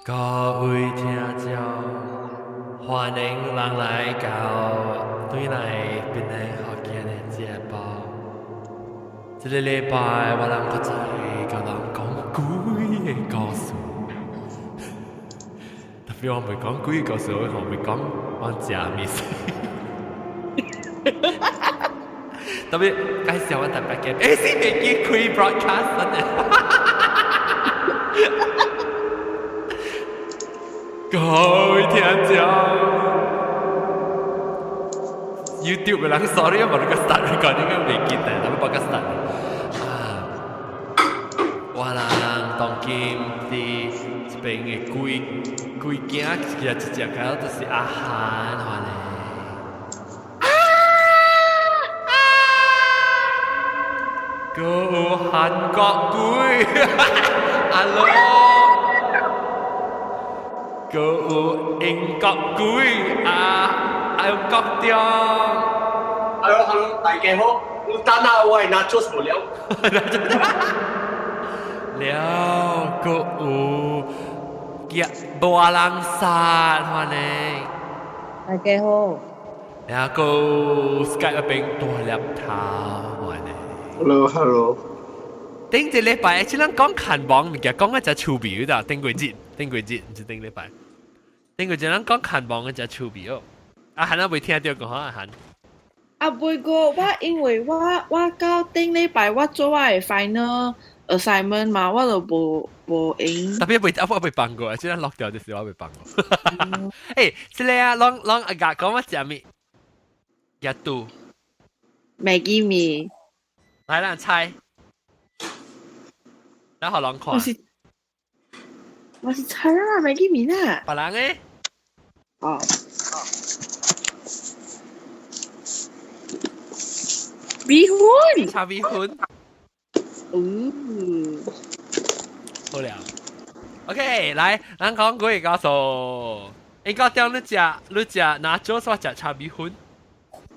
各位聽眾，歡迎人來到對來檳城福建的節目。這个禮拜我人閣再共人講鬼的故事。特別我袂講鬼故事，我袂講我食物事。特別介紹我特別嘅，是袂記開 broadcast 呢。各位聽眾，YouTube 嘅人 sorry 啊，我呢個 start recording 未記得，但係我 start 啊。我人當今佇這邊的鬼鬼囝，其實一隻個就是阿韓，話咧。啊啊！個韓國鬼，Hello。個有英國鬼啊，還有國中。 Hello hello，大家好，你等下我係 nachos 無了。了，個有叫無人殺，話呢？大家好。然後個 Skype 嗰邊大粒頭，話呢？Hello hello。頂一禮拜，這人講看網物件，講一隻趣味的，頂過日，頂過日，毋是頂禮拜。頂過日人講看網一隻趣味哦。阿韓啊，未聽到講阿韓。啊，袂過我因為我到頂禮拜我做我的 final assignment 嘛，我就無閒。特別未啊，我未放過，這落掉就是我未放過。這個啊，攏攏阿甲講我食物？日度。 Maggi 麵。來，咱猜。然後人看。我是猜啦，Maggi 麵啊。別人誒？哦。米粉。炒米粉。哦。好了。OK，來，咱講幾個告訴，應該點你食哪種說食炒米粉？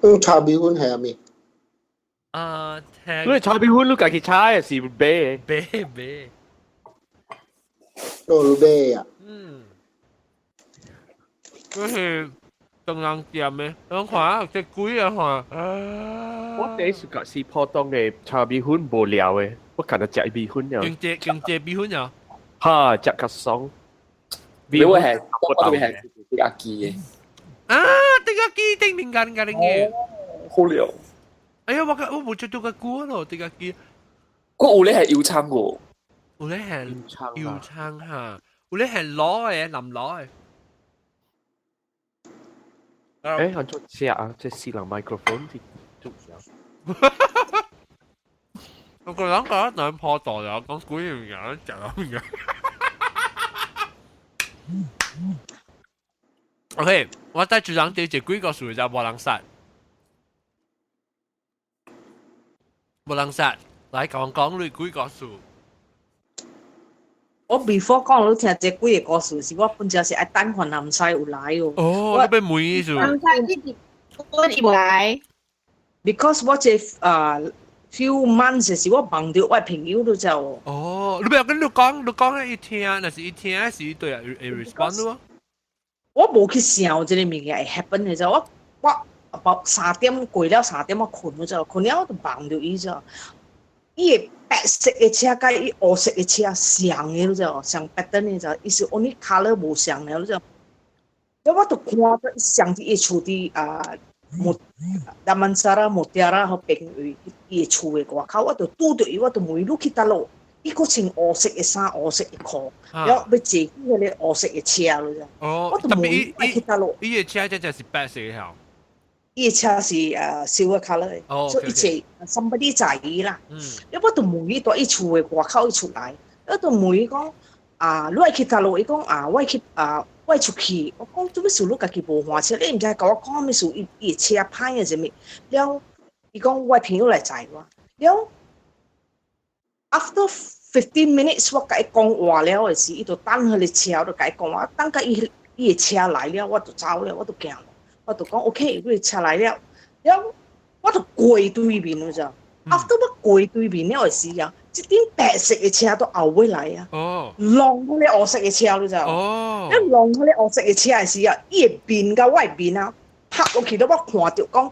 嗯，炒米粉係咩？啊，你炒米粉你家己炒還是買？買買。都買啊。嗯。這是東人店的，我看這貴啊看。我第一次食是普通的炒米粉無料的，我敢若食米粉了。經濟經濟米粉啊？哈，食較爽。你會係我這邊係滴阿記的。啊，滴阿記頂面間間嘅。好料。哎呀，我無食到個久咯，滴阿記。我有咧係油葱喎。有咧係油葱哈，有咧係螺的，南螺的。欸，按怎食啊？這死人 microphone 是做啥？我個人講兩破袋啊，講鬼物件，食到物件。OK，我帶主人對一幾個數就無人殺，無人殺，來講講你幾個數。我 before 講你聽這幾個故事，是我本正是愛等番南西有來哦。哦，你欲問伊數？南西你我伊無來。 Because 我這啊 few months 時，我夢著我朋友都知哦。哦，你不要跟你講，你講伊聽，若是伊聽，是伊對啊，會 respond 咯。我無去想這個物件會 happen 的啫，我 about 3點過了3點我睏咗啫，睏了我就夢著伊啫。伊的白色的車佮伊烏色的車相的，你知無？相 pattern 的就，伊是 only colour 無相的，你知無？我就看著伊上佇伊厝佇啊木 Damansara Mutiara 彼邊位，伊的厝的外口，我就拄著伊，我就問伊你去佗落？伊閣穿烏色的衫、烏色的褲，了欲坐去彼个烏色的車，你知無？哦，我就問伊去佗落？伊的車這隻是白色的吼。伊的車是silver colour 的，所以伊坐 somebody 載伊啦。了我就問伊佇伊厝的外口伊出來，我就問伊講啊，你愛去佗落？伊講啊，我愛去啊，我愛出去。我講做咩事你家己無換車？你毋知共我講啥物事？伊伊的車歹啊啥物？了，伊講我朋友來載我。了，after 15 minutes 我共伊講話了的時，伊就等彼个車，我就共伊講話，等甲伊伊的車來了，我就走了，我就行了。我就講 OK，你的車來了，了我就過對面，你知？ After 我過對面了的時啊，這頂白色的車都後尾來啊，挵彼个烏色的車你知無？你挵彼個烏色的車的時啊，伊的面佮我的面啊，拍落去都我看著講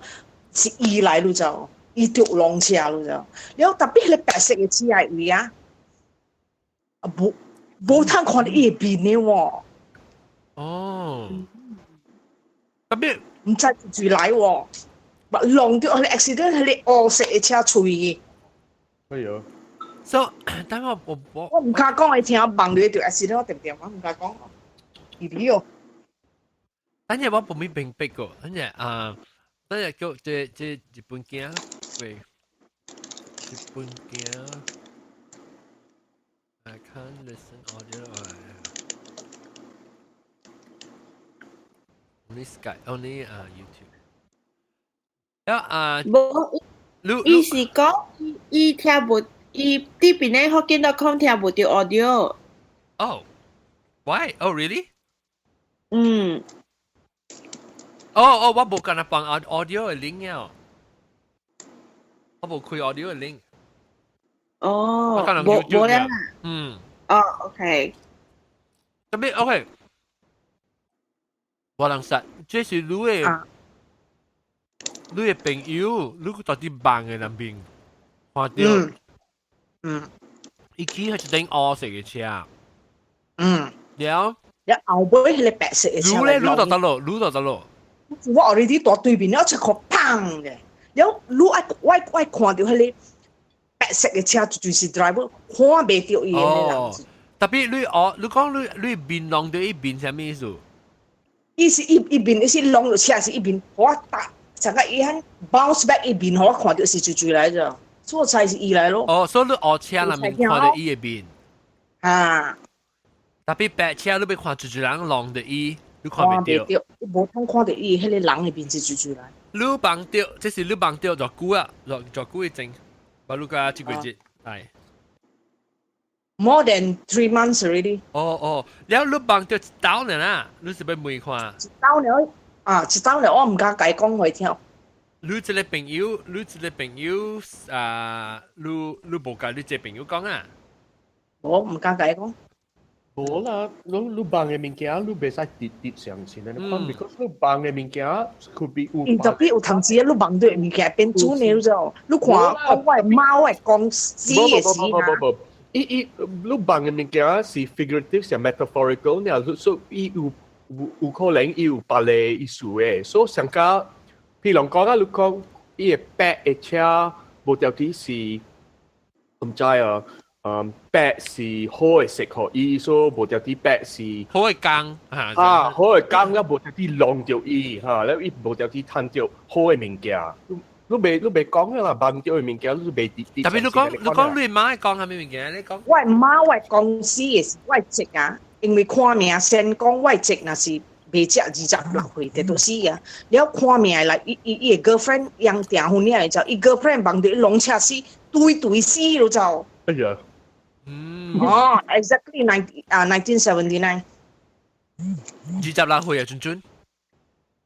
是伊來你知無？伊著挵車你知無？了特別彼个白色的車的位啊，啊無無通看著伊的面的喎。特別毋知誰來喎，挵著彼个 accident 彼个烏色的車催伊。哎喲， So，等我我我我毋敢講伊聽，望著著 accident 我定定我毋敢講。弟弟哦，等陣我無咪明白過，等陣啊，等陣叫這這日本囝，喂，日本囝，I can't listen audio. Only Skype, only YouTube. 啊，無，伊是講伊聽無，伊佇邊咧福建 .com 聽無著 audio。 Oh, why? Oh, really? 嗯。哦哦，我無干焦放 audio 的 link 了，我無開 audio 的 link。哦，無無啦。哦，OK。特別 OK。我人實，這是你的，你的朋友，你到佇網的那邊看著，伊騎彼一頂烏色的車，了，了後尾彼个白色的車，你咧，你到佗落，你到佗落？我 already 佇對面了，一個砰的，了你愛我我看著彼个白色的車就是 driver 看袂著伊的人。特別你哦，你講你你面挵著伊面啥物意思？伊是伊伊面，伊是挵著車是伊面，我打，成個伊遐 bounce back 伊面，予我看著是最最來啫，所以我猜是伊來咯。哦，所以你烏車內面看著伊的面。啊。特別白車你欲看一一人挵著伊，你看袂著。無通看著伊彼个人的面是最最來。你望著，這是你望著偌久啊？偌偌久以前？把你講這幾日，係。 More than 3 months already。哦哦，了你望著一刀爾啦，你是欲問看？一刀爾啊，一刀爾，我毋敢共伊講話聽。你這个朋友，你這个朋友啊，你你無共你這個朋友講啊？我毋敢共伊講。無啦，你你望的物件，你袂使直直相信的。你看，because 你望的物件，could be 有。特別有當時你望著物件變準的，你知無？你看，我的媽，我講死的死啊！伊伊你望的物件是 figurative 是 metaphorical 呢，所以伊有有有可能伊有別個意思的。所以上加，譬如講啊，你講伊的白的車無條件是毋知啊。嗯，白是好的色予伊，所以無條啲白是好的工啊，好的工了無條啲挵著伊哈，了伊無條啲趁著好的物件。你袂你袂講啦，望著的物件你袂直直。特別你講你講你媽講啥物物件？你講我媽我公司的是我侄啊，因為看命先講我侄若是袂食26歲就都死啊。了看命來，伊伊伊的 girlfriend 用訂婚了就，伊 girlfriend 望著伊挵車死，對對死就走。哎呀！哦，exactly nine 啊，1979。 26歲啊，準準。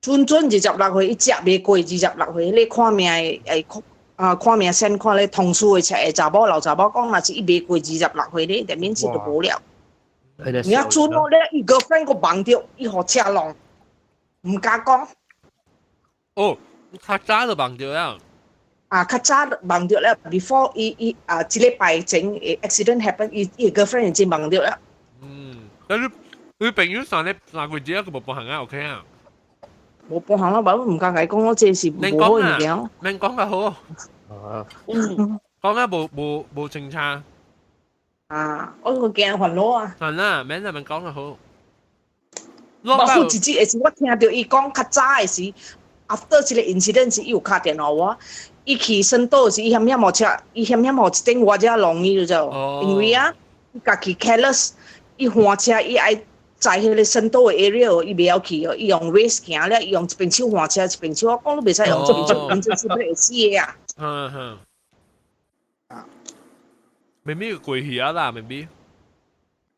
準準26歲，伊食袂過二十六歲。你看命的誒，啊看命先看咧，同事的冊查某老查某講，若是伊袂過二十六歲咧，就免是就無了。你啊準哦，你伊 girlfriend 閣望著，伊予車挵，毋敢講。哦，較早就望著啊。啊，較早望著了，before 伊伊啊，一禮拜前 accident happen，伊伊 girlfriend 已經望著了。嗯，但是你朋友上咧三個月佢無幫行啊，OK 啊？無幫行啦，我毋敢共伊講，我這是無好物件。免講較好。啊。講啊，無無無清楚。啊，我個驚煩惱啊。係啦，免就免講較好。無好一節的時，我聽著伊講較早的時，after 這個 incident 時，伊有敲電話我。伊去森島時，伊險險予車，伊險險予一頂我遮挵伊就，因為啊，伊家己 careless，伊換車，伊愛在彼個森島的 area，伊袂曉去哦，伊用 Waze 行了，伊用一邊手換車，一邊手，我講你袂使用這邊手，變做是會死的啊。嗯哼。明明過去啊啦，明明。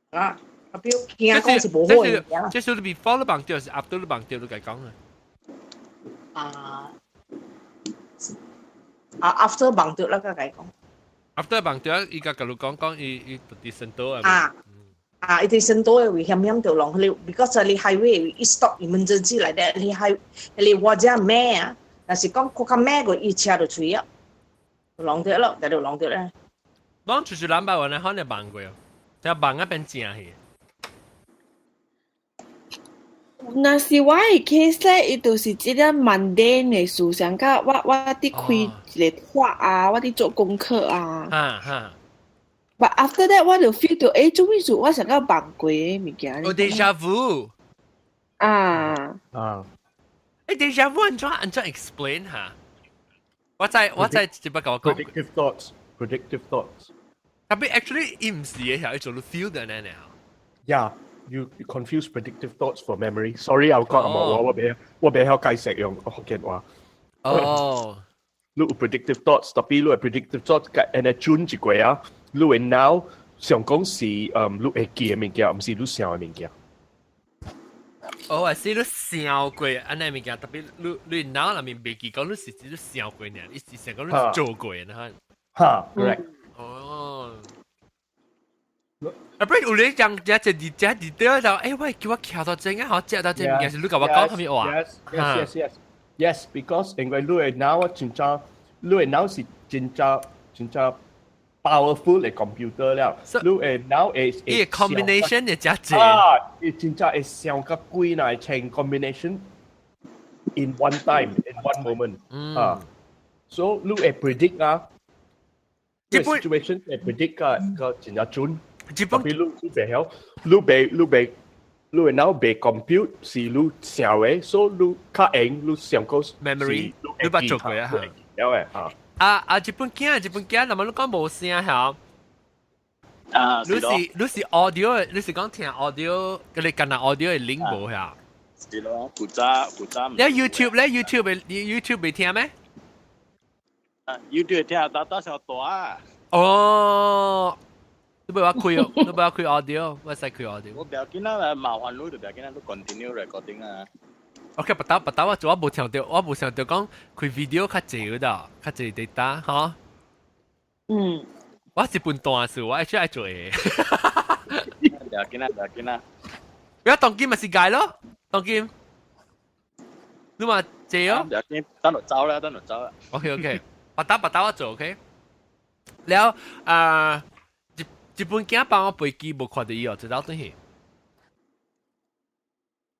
啊，阿表驚講是無好的物件。這是你 before 你望著，是 after 你望著，你共講啊。啊。啊，after 夢著啦，個講。 After 夢著，伊共你講講，伊伊佇仙都啊。啊啊，伊佇仙都的位險險著攏，你 because 你 highway 一 stop emergency 來的，你 high 你或者咩啊？若是講較較咩個，伊車就吹啊，攏著咯，就攏著咧。攏就是兩百萬咧，可能夢過哦，就夢啊變正去。若是我的 case 咧，伊就是一個 mundane 的事，像甲我我佇開一個畫啊，我佇做功課啊。哈哈。 But after that，我就 feel 到，欸，做咩事我想要夢過的物件。哦，déjà vu。啊。啊。欸，déjà vu 按怎按怎 explain 下？我知我知，只不過我講。 Predictive thoughts，predictive thoughts。 Tapi actually，伊毋是的，係做你 feel 的呢呢。 Yeah. You confuse predictive thoughts for memory. Sorry，我講我我袂我袂曉解釋用福建話。哦，你有 predictive thoughts，tapi 你的 predictive thoughts 佮按呢轉一過啊，你的腦想講是嗯，你會記的物件，毋是你想的物件。哦，係是你想過按呢物件，tapi 你你腦內面袂記講你是你想過呢，你是想講你做過呢？哈，correct。哦。啊，不如有你講這一字這字對就，欸喂，叫我徛到正啊，好，食到這物件是你共我講啥物話？Yes, yes, yes, yes, because 因為你的腦真正，你的腦是真正真正 powerful 的 computer 了。你的腦會伊 combination 會真濟啊，伊真正會想較幾若千 combination in one time, in one moment 啊，so 你會 predict 啊，這 situation 會 predict 個個真正準。日本你你袂曉，你袂你袂你的腦袂 compute 是你想的，所以你較閒你想講 memory，你捌做過啊？了的啊。啊啊！日本囝，日本囝，那麼你講無聲嚇？啊，你是你是 audio，你是講聽 audio，佢哋近來 audio 的 link 無嚇？是咯，古早古早。你 YouTube 咧，YouTube 你 YouTube 袂聽咩？啊，YouTube 聽打打小大啊。哦。你不要開哦，你不要開 audio，我使開 audio。我不要緊啦，麻煩你就不要緊啦，你 continue recording 啊。 OK，不打不打，我做我無想到，我無想到講開 video 較濟的，較濟 data，吼。嗯。我是笨蛋事，我愛出愛做的。不要緊啦，不要緊啦。不要當今咪是解咯，當今。你嘛濟哦。不要緊，等就走啦，等就走啦。 OK OK，不打不打我做 OK。了啊。日本囝幫我飛機無看到伊哦，知道轉去。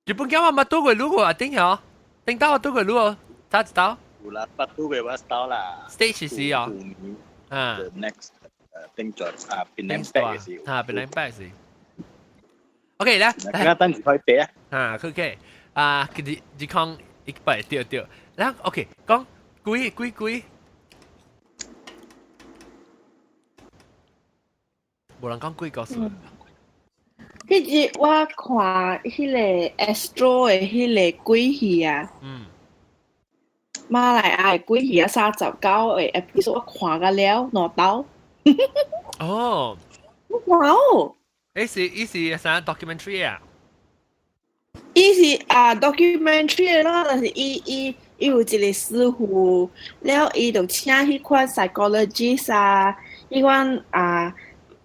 日本囝我捌拄過路過啊，頂曉，頂到我拄過路哦，咋知道？有啦，捌拄過我知道啦。 Stage 是哦，啊。 The next 頂咗啊，變兩百嘅時。啊，變兩百時。OK 咧，而家等住開俾啊。啊，OK，啊，佢哋二空一百對對，然後 OK，講鬼鬼鬼。無人講鬼故事。彼日我看彼個 Astro 的彼個鬼戲啊，馬來亞的鬼戲啊，39個 episode 我看甲了兩晝。哦，我看哦。伊是伊是啥 documentary 啊？伊是啊 documentary 咯，但是伊伊伊有一個師傅，了伊就請彼款 psychologist 啊，彼款啊。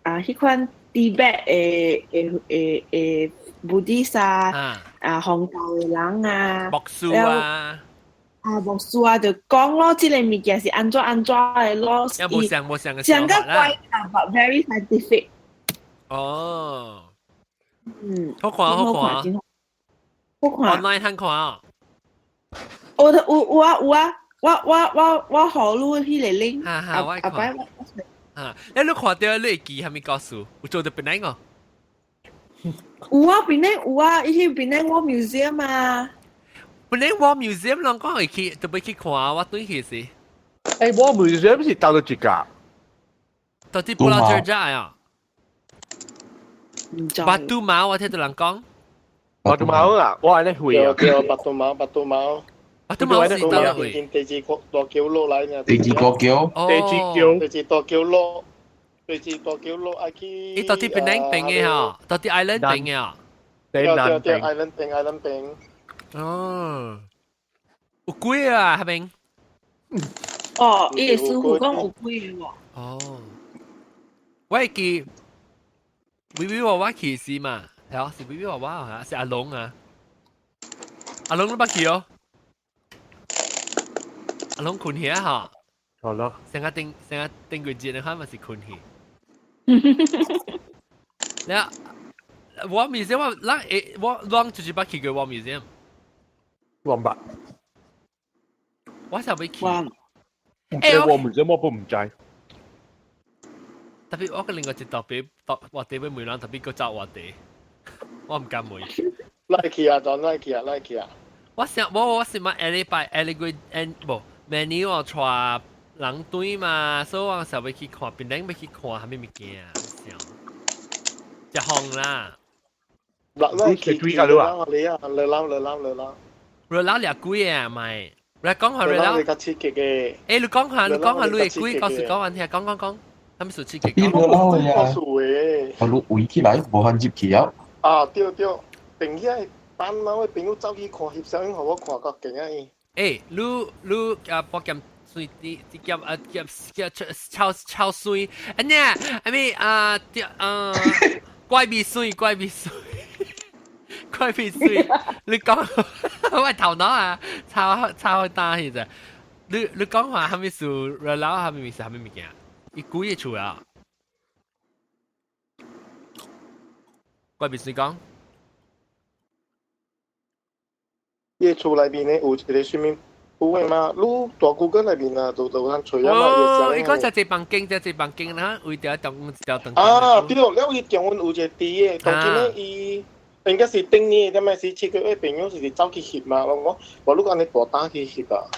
啊，彼款 Tibet 的的的的 Buddhist 啊，啊，宗教的人啊，牧師啊，啊，牧師啊，就講咯，這個物件是按怎按怎的咯，無相無相的講個怪啊，but very scientific。哦，嗯，好看好看，好看，online 通看啊。我有有啊有啊，我我我我予你彼個 link，哈哈，我看。啊！你你看到你會記啥物故事？有做到檳城哦？有啊，檳城有啊，伊去檳城 War Museum 啊。檳城 War Museum 人講會去，特別去看，我對去是。欸，War Museum 是佗佗一家？到底布拉遮啊？巴杜馬我聽到人講。巴杜馬啊，我按呢會啊。對，巴杜馬，巴杜馬。巴杜馬是佗位？第二個大橋落來呢。第二個橋。第二橋。第二大橋落，第二大橋落愛去。伊到底檳城邊的吼？到底 island 邊的啊？對對對，island 邊，island 邊。哦，有鬼啊，彼邊。哦，伊個師傅講有鬼喎。哦，我會記，微微娃娃去時嘛，係啊，是微微娃娃啊，是阿龍啊，阿龍都捌去哦，阿龍困起啊嚇。好咯，成個頂成個頂過節，你看嘛是困去。你我 museum 我咱會我攏就是捌去過我 museum。我捌。我想欲去。欸，我 museum 我都毋知。特別我個另外一特別特話題欲問人，特別閣走話題，我毋敢問。來去啊，當來去啊，來去啊。我想我我是嘛下禮拜下禮月無明年我帶人轉嘛，所以我想欲去看，檳城欲去看啥物物件，想。食風啦。來去去啊！你啊，熱鬧熱鬧熱鬧。熱鬧掠鬼啊，咪。來講下熱鬧。你較刺激嘅。欸，你講下，你講下你的鬼故事講完聽，講講講。啥物事刺激？伊熱鬧呀。我你圍起來，無法入去啊。啊，對對，朋友班貓的朋友走去看翕相，予我看較勁啊伊。欸，你你啊，保劍水啲啲劍啊劍劍超超水，啊呢，阿咪啊啲啊怪味水怪味水怪味水，你講我頭腦啊，超超大去啫。你你講話啥物事熱鬧啥物物事啥物物件？伊幾個厝啊？怪味水講。伊厝內面呢有一個 swimming pool 的嘛，你大 Google 內面啊，就就通揣啊嘛。哦，伊講這房間，這房間，然後為條中一條長。啊，對，了伊中間有一個池的，當今呢伊應該是頂年點仔是7個月朋友就是走去翕嘛，我講，無你按呢大膽去翕啊，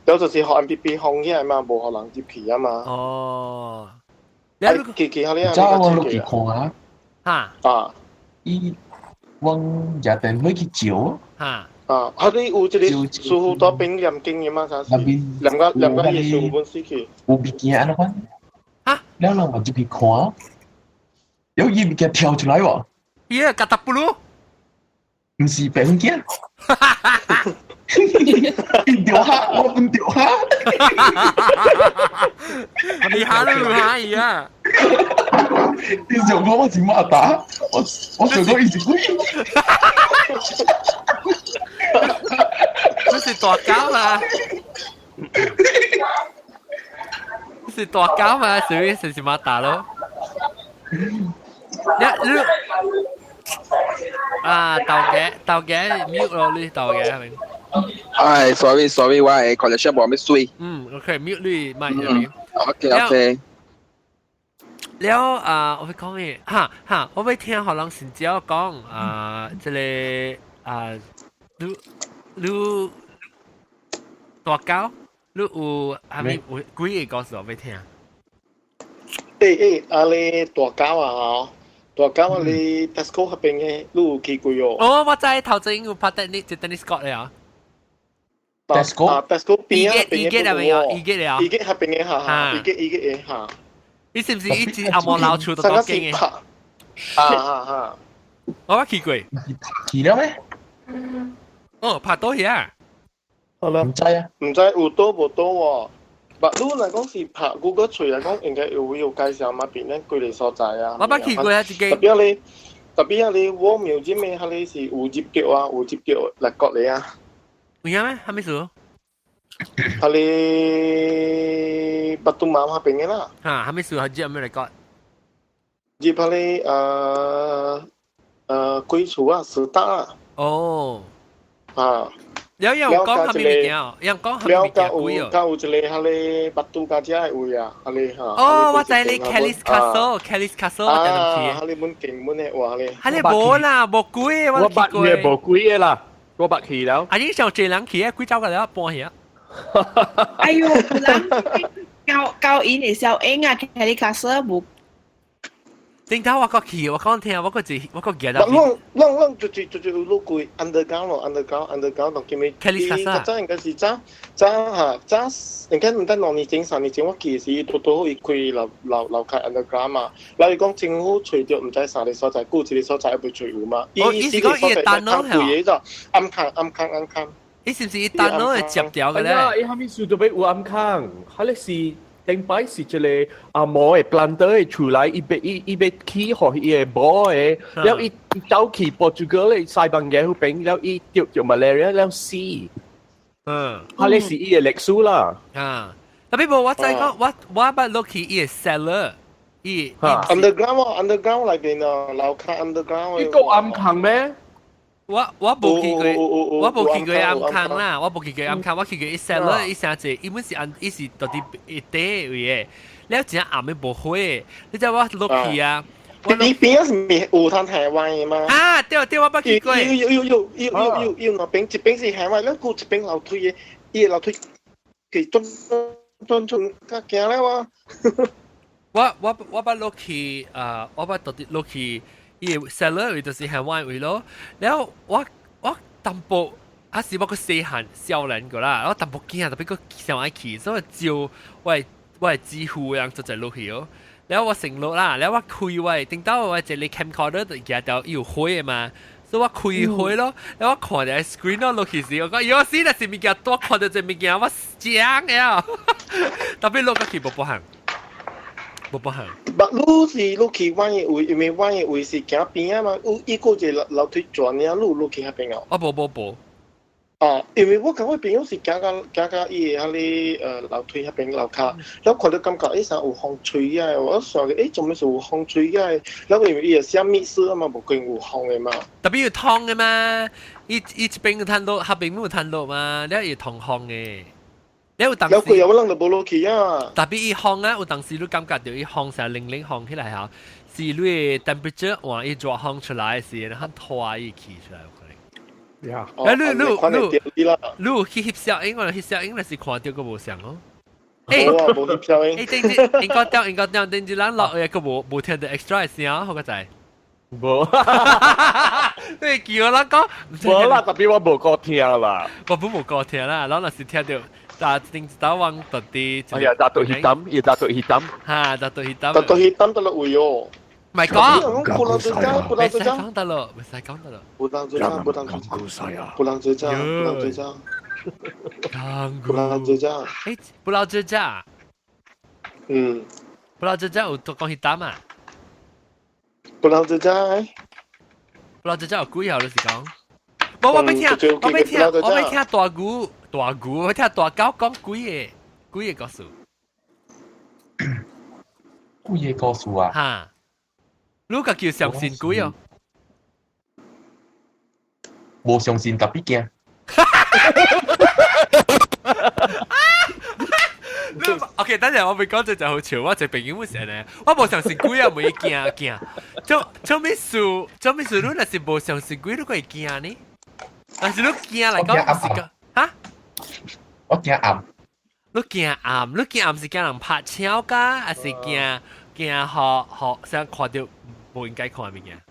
了就是予 MPP 封起來嘛，無予人入去啊嘛。哦。你去去下你啊，早我落去看啊。哈。啊。伊，阮舉電話去照。哈。啊！啊！你有這個師傅帶兵念經的嘛？啥事？念個念個伊師傅本死去。有物件按怎款？啊！了人嘛入去看，有伊物件跳出來喎。伊個嘎達布魯？毋是白粉鏡。伊著蝦，我毋著蝦。你蝦你蝦伊啊！你想講我是馬達？我我想講伊是鬼。這是大狗嘛？這是大狗嘛？所以是馬達咯。你你啊，豆嘅豆嘅 mute 咯，你豆嘅係咪？唉，sorry sorry，我係 connection 無咩水。嗯，OK，mute 你咪入面。 OK OK。了啊，我欲講咩？哈哈，我欲聽予人先少講啊，這個啊，你你大狗，你有啥物有幾个故事我欲聽？欸欸，啊你大狗啊吼，大狗啊你 Tesco 彼邊的，你有去過哦？哦，我知頭前有拍 tennis，一 tennis court 咧啊。 Tesco 啊，Tesco 邊啊邊嘅係咪啊？伊嘅啊，伊嘅彼邊的哈哈，伊嘅伊嘅的哈。你是毋是一直阿毛老厝都到景的？啊啊啊！我去過。去了咩？哦，拍倒遐。好啦。毋知啊。毋知有倒無倒喎？但你若講是拍 Google 揣來講，應該有有介紹嘛？變咱幾个所在啊。我捌去過啊，一間。特別你，特別啊你，我廟這邊彼个是有入腳啊，有入腳來國咧啊。有影咩？啥物事？彼个巴東馬彼邊的啦。哈，啥物事？入咩來國？入彼个鬼厝啊，師大啊。哦。啊。了有講啥物物件？有講啥物物件鬼哦？有一個彼个巴東家遮的位啊，彼个哈。哦，我知你 Kelly's Castle，Kelly's Castle 我知啊，彼个本景本的話咧。彼个無啦，無鬼，我我捌去無鬼的啦，我捌去了。啊，你上濟人去啊，鬼走過了半去啊。哎喲，人教教𪜶的小英啊，Kelly Castle 無。頂頭我閣去，我講聽，我閣一我閣記得。攏攏攏就是就是有落過 underground 咯，underground underground 當今日。 Kelly Castle。較早應該是早早哈早，應該毋知兩年前、三年前我記是拄拄好伊開樓樓樓開 underground 嘛。然後伊講政府揣著毋知三个所在，舊一个所在還未揣有嘛。哦，伊是講伊會單咯，較貴個暗空暗空暗空。伊是毋是伊單攞會接掉嘅咧？伊後面樹就俾有暗坑，佢咧是頂擺是一個阿毛的 planter 的厝內，伊欲伊伊欲起予伊的某的，了伊伊走去 Portugal 的西班牙彼邊，了伊著著 malaria 了死。佢咧是伊的歷史啦。啊，特別無我知講，我我捌落去伊的 cellar，伊 underground underground 內邊啊，樓跤 underground。伊個暗坑咩？我我無去過，我無去過暗坑啦，我無去過暗坑，我去過伊 cellar，伊啥子，伊本是按，伊是到底一底位的，了真暗的無火，你知我落去啊？你邊是咪有通台灣的嗎？啊，對對，我捌去過。有有有有有有有兩邊，一邊是海灣，咱顧一邊樓梯的，伊個樓梯佢轉轉轉較驚了啊！我我我捌落去啊，我捌到底落去。伊個 cellar 位就是海灣位咯，然後我我淡薄啊是我個細漢少年個啦，我淡薄驚，特別個想愛去，所以照我的我的姊夫樣就就落去哦。然後我成落啦，然後我開我頂到我一個 camcorder 就舉到伊有火的嘛，所以我開火咯，然後我看著 screen 咯落去時，我講喲死，若是物件多看到這物件，我驚了，特別落個去無不行。無不行。捌你是你去阮的位，因為阮的位是行邊仔嘛，有伊閣一個樓梯轉爾，你有落去彼邊哦？啊，無無無。啊，因為我共我朋友是行到行到伊的彼个樓梯彼邊樓跤，了看到感覺欸啥有風吹啊，我想欸做咩事有風吹啊？了因為伊會寫密室啊嘛，無可能有風的嘛。特別有通的嘛，伊伊這邊有通路，彼邊有通路嘛，了會通風的。你有當時，有幾有人就無落去啊。特別伊風啊，有當時你感覺到伊風成冷冷風起來吼，是你的 temperature 換伊熱風出來時，然後拖伊氣出來有可能。呀，欸，你你你你有去翕相影，我翕相影，若是看著閣無相哦。欸，無翕相影。欸，頂日應該掉應該掉，頂日咱落去閣無無聽著 extra 的聲，好個在。無，你叫我人講，無啦，特別我無顧聽啦。我本無顧聽啦，咱若是聽著。打定打往到底，哎呀，打到彼擔，伊打到彼擔，哈，打到彼擔，打到彼擔得了位哦。唔係講，唔使講得咯，唔使講得咯。不當最渣，不當最渣，不當最渣，不當最渣，不當最渣。欸，不老最渣。嗯，不老最渣有講彼擔啊？不老最渣，不老最渣有幾號？你是講？無，我欲聽，我欲聽，我欲聽大牛。大牛，我聽大狗講幾个幾个故事。幾个故事啊？哈，你家己相信鬼哦？無相信特別驚。 OK，等陣我會講這就好笑。我一個朋友是按呢，我無相信鬼啊，袂驚驚。做做咩事？做咩事？你若是無相信鬼，你閣會驚呢？但是你驚來講，是講哈？我驚暗。你驚暗？你驚暗是驚人拍槍㗎，還是驚驚予予想看著無應該看的物件？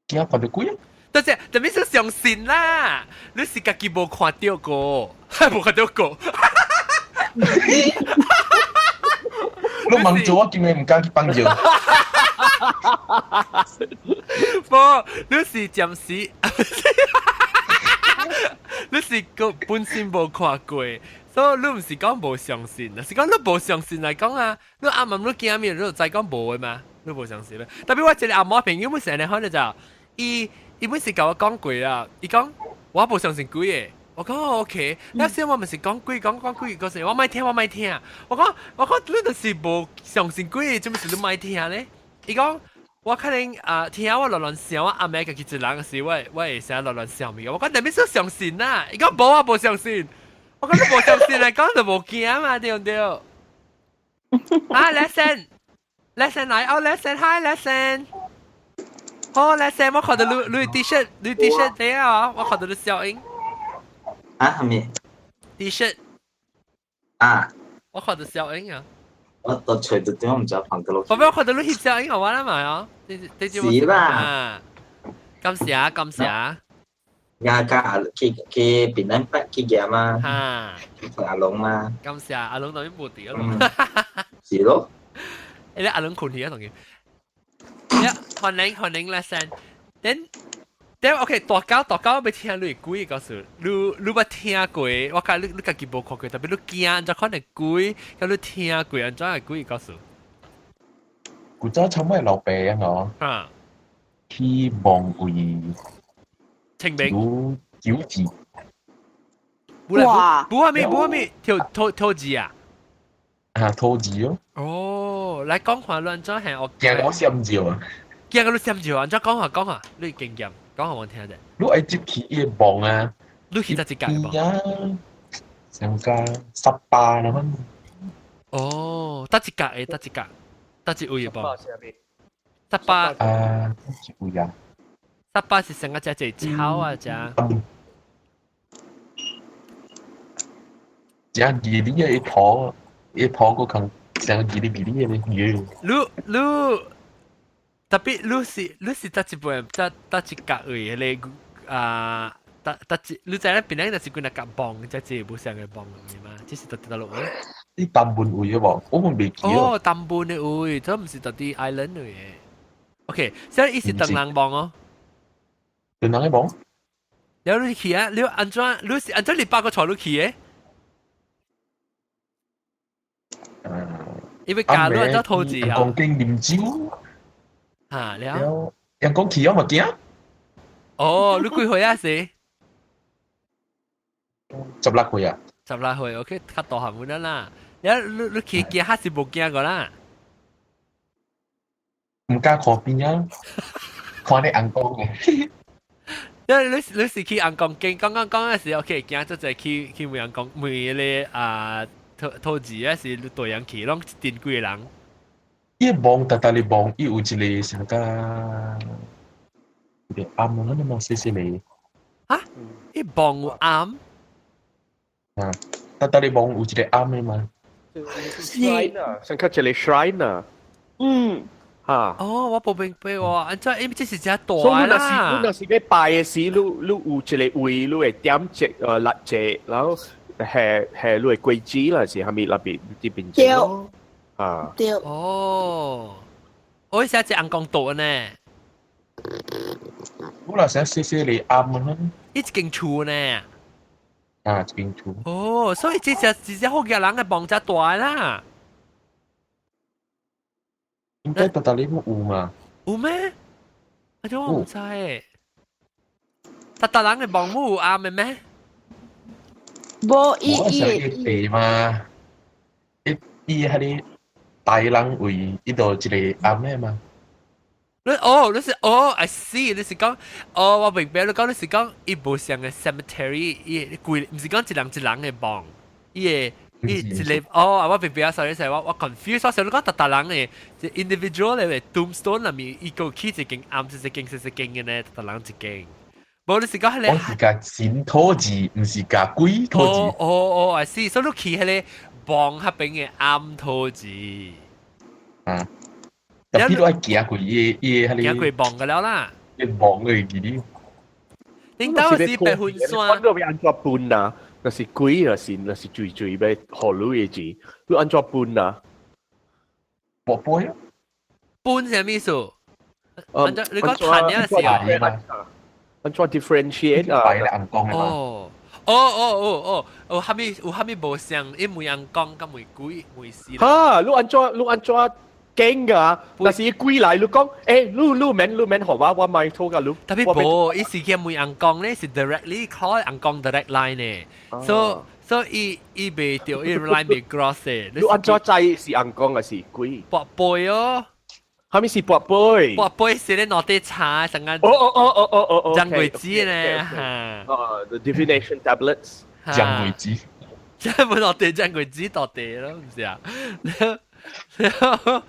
驚看著鬼啊！但是，特別是相信啦，你是家己無看著過，無看著過。你問做我今日毋敢去放尿。無，你是暫時，你是個本身無看過，所以你毋是講無相信，是講你無相信來講啊，你暗暗你驚咩？你就知講無的嘛，你無相信咩？特別我一個阿嬤朋友，本成日可能就，伊伊本是共我講過啦，伊講我無相信鬼的。我講 OK，那時我毋是講鬼講講鬼嗰時，我莫聽我莫聽。我講我講你就是無相信鬼，做咩事你莫聽咧？伊講我可能啊聽我亂亂想，我暗暝家己一人時，我我會成日亂亂想物。我講啥物說相信啊？伊講無啊，無相信。我講你無相信來講就無驚嘛，對毋對？啊，lesson，lesson 來哦，lesson，hi lesson。好，lesson，我看到你你 T-shirt，你 T-shirt 對啊，我看到你笑影。啊，係咪？T-shirt 啊，我看到小英啊。我我隨到點，我唔知放個落。我俾我看到你翕小英好玩啦嘛啊！是啦。感謝感謝。家家去去檳榔北去行嘛。哈。去看阿龍嘛。感謝阿龍當然無佇阿龍。是咯。欸，你阿龍困去啊，當然。呀，歡迎歡迎啦，先。等。但 OK，大狗大狗欲聽你鬼故事，你捌聽過？我講你家己無看過，特別你驚按怎款的鬼，佮你聽過按怎的鬼故事？古早尋乜老爸啊我去望位清明有九字。哇！不蝦米不蝦米，跳跳跳字啊！啊，吐字哦。哦，來講下亂怎係我驚我閃照啊！驚個你閃照啊！怎講下講下，你經驗講下我聽者。你愛接去伊個望啊？你去佗一間望？啊，上加18啦嘛。哦，佗一格的，佗一格，佗一位的望？十八啊，一位啊。18是成個只只草啊，只。只二哩的一套，一套個坑，成個二哩二哩的魚。你特別你是佗一半，佗一格位迄個啊，佗佗一，你知影邊個就是幾若格望，只只無相個望的嘛？這是佗佗落位。你淡門位的無？我們袂記哦，淡門的位，這毋是佗佇 island 位的。OK，所以伊是唐人望哦。唐人的望。了你去啊？你按怎？你是按怎？你八個帶你去的？因為加入咗兔子啊！陽光經啉酒。嚇了。陽光去我嘛驚。哦，你幾歲啊？是？16歲啊。16歲，OK，較大漢滿啦。了，你去驚還是無驚過啦？毋敢看邊啊，看你尪公的。因為你是去尪公經，剛剛講的時候，OK，驚做濟去問尪公問迄個啊。土土字啊是大人去，攏一陣幾個人。伊望逐逐哩望，伊有一個啥個，一個暗啊，你望細細个。啊？伊望有暗？啊，逐逐哩望有一個暗的嘛。 shrine 啊，上較一個 shrine 啊。嚇。哦，我無明白喎，按怎因為這是只大啦。你若是欲拜的時，你有一個位，你會點一蠟燭，然後。係你的規矩啦，是蝦米那邊這邊對。啊。對。哦，我意思係尪公道呢。我若想細細個暗啊。一間厝呢。啊，一間厝。哦，所以這隻這隻福建人的房子大啦。應該逐逐里有嘛？有咩？啊，這我毋知。逐逐人的房母有暗的咩？無伊伊伊地嘛，伊伊彼個大人位，伊就一個暗的嘛。你哦，你是哦，I see，你是講哦，我明白你講你是講伊無像個 cemetery，伊規毋是講一人一人的墓，伊個伊一個哦，我明白啊，sorry sorry，我 confuse，我想你講逐逐人的，individual 的 tombstone 內面，伊個起一間暗，一間一間的呢，逐逐人一間。無你是講彼個？我是共神討字，毋是共鬼討字。哦哦哦，I see，所以你去彼個墓彼邊的暗討字。啊。特別都愛行過伊伊彼個。行過墓個了啦。伊墓個記哩。恁兜是白雲山。我都欲按怎分啊？若是鬼，若是水水欲予你的錢，你按怎分啊？跋杯啊？分啥物意思？你講趁的時候。按怎 differentiate 啊？哦哦哦哦哦，有蝦米有蝦米無相？伊問尪公，佮問鬼問死。哈！你按怎驚㗎？若是鬼來，你講，欸，你免予我，我買錯㗎你。特別無，伊是去問尪公咧，是 directly call 尪公 direct line 呢。所以伊袂著，伊 line 袂 cross 的。你按怎知是尪公還是鬼？跋杯哦。蝦米是跋杯？跋杯是咧拿啲茶，成個哦哦哦哦哦哦，降桂子咧嚇。哦，the divination tablets，降桂子，真係冇落地降桂子落地咯，唔是啊？了了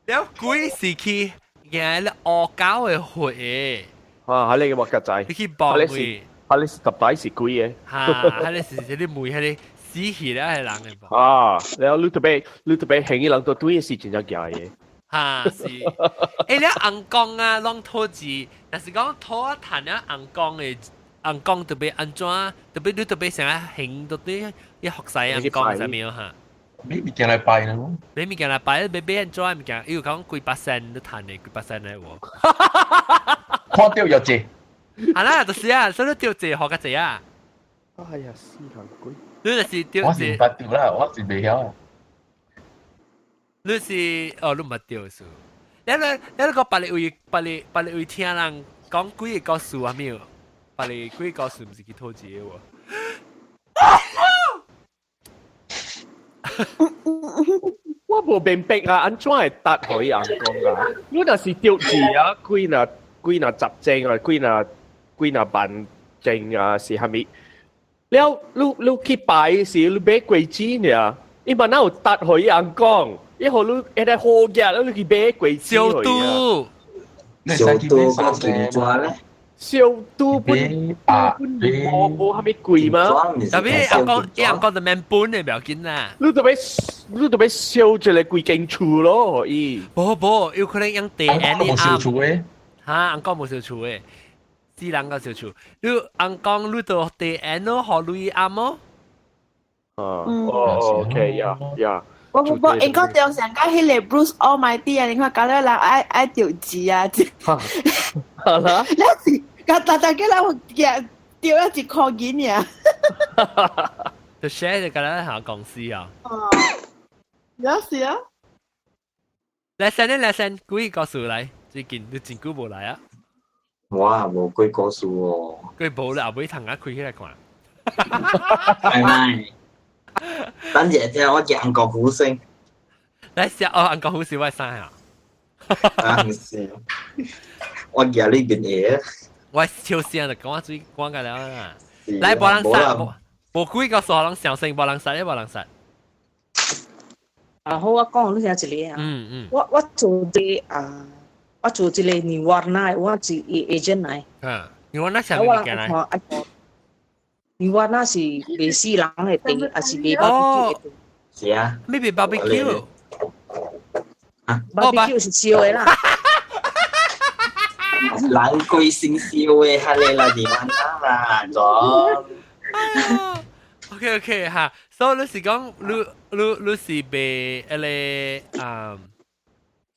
了，鬼是去行咧烏狗的血。啊，係你嘅我格仔。你去幫佢。係你是特底是鬼嘅。嚇，係你是是你問係你死去了係人嘅噃。啊，了你特別行伊人都對是真正驚嘅。哈是，欸，你尪公啊，攏討字，若是講討啊趁了尪公的，尪公特別按怎，特別你特別想要行到底，伊服侍尪公啥物哈？買物件來拜呢？買物件來拜，買按怎物件？伊有講幾百仙你趁的，幾百仙的無？看著藥濟。係啦，就是啊，所以你掉字學個字啊。哎呀，死人鬼！你就是掉我是唔捌掉啦，我是未曉。你是哦，你唔捌掉數。你個別個位，別個位聽人講幾個故事啊？沒有？別個幾個故事唔是去討字嘅喎。我無明白啊，按怎會答予伊翁講啊？你若是著字啊，幾若幾若十正啊，幾若萬正啊，是蝦米？了，你去拜時，你買果子爾，伊嘛哪有答予伊翁講？伊予你會來好額，你去買果子。小拄，小拄個金紙咧？小拄本本無無蝦米貴嗎？特別阿講，伊阿講就免本的，不要緊啦。你就欲燒一个規間厝咯，伊。無無，有可能用地按無燒厝的。哈，翁講無燒厝的，死人個燒厝。你翁講你就地按咯，予鐳暗咯。哦哦，OK 呀呀。我我我，應該對上個彼個 Bruce Almighty 啊，你看搞到人愛愛著字啊，好啦。你是甲大大家人夾掉一一箍銀爾。就 share 就甲咱下公司啊。哦，有是啊。來先咧，來先，幾個故事來？最近你真久無來啊？我無幾故事哦。佢無啦，後尾通啊開起來看。係咪？等陣聽我講個故事。來試哦，紅國虎是我生啊。啊，唔是，我夾呢邊嘢。我超聲就講我水講個了啦。來，無人殺，無幾個數人上升，無人殺，無人殺。啊好，我講你聽一个啊。我做這個啊，我做這個 Niwarna，我是 agent 來。嗯，Niwarna 啥物件來？ Niwarna 是賣死人的地，還是賣 barbecue 的地？是啊。咩賣 barbecue？啊，barbecue 是燒的啦。人鬼先燒的，哈咧啦，Niwarna 啦，咗。 OK OK 哈，所以你是講你是賣彼个啊？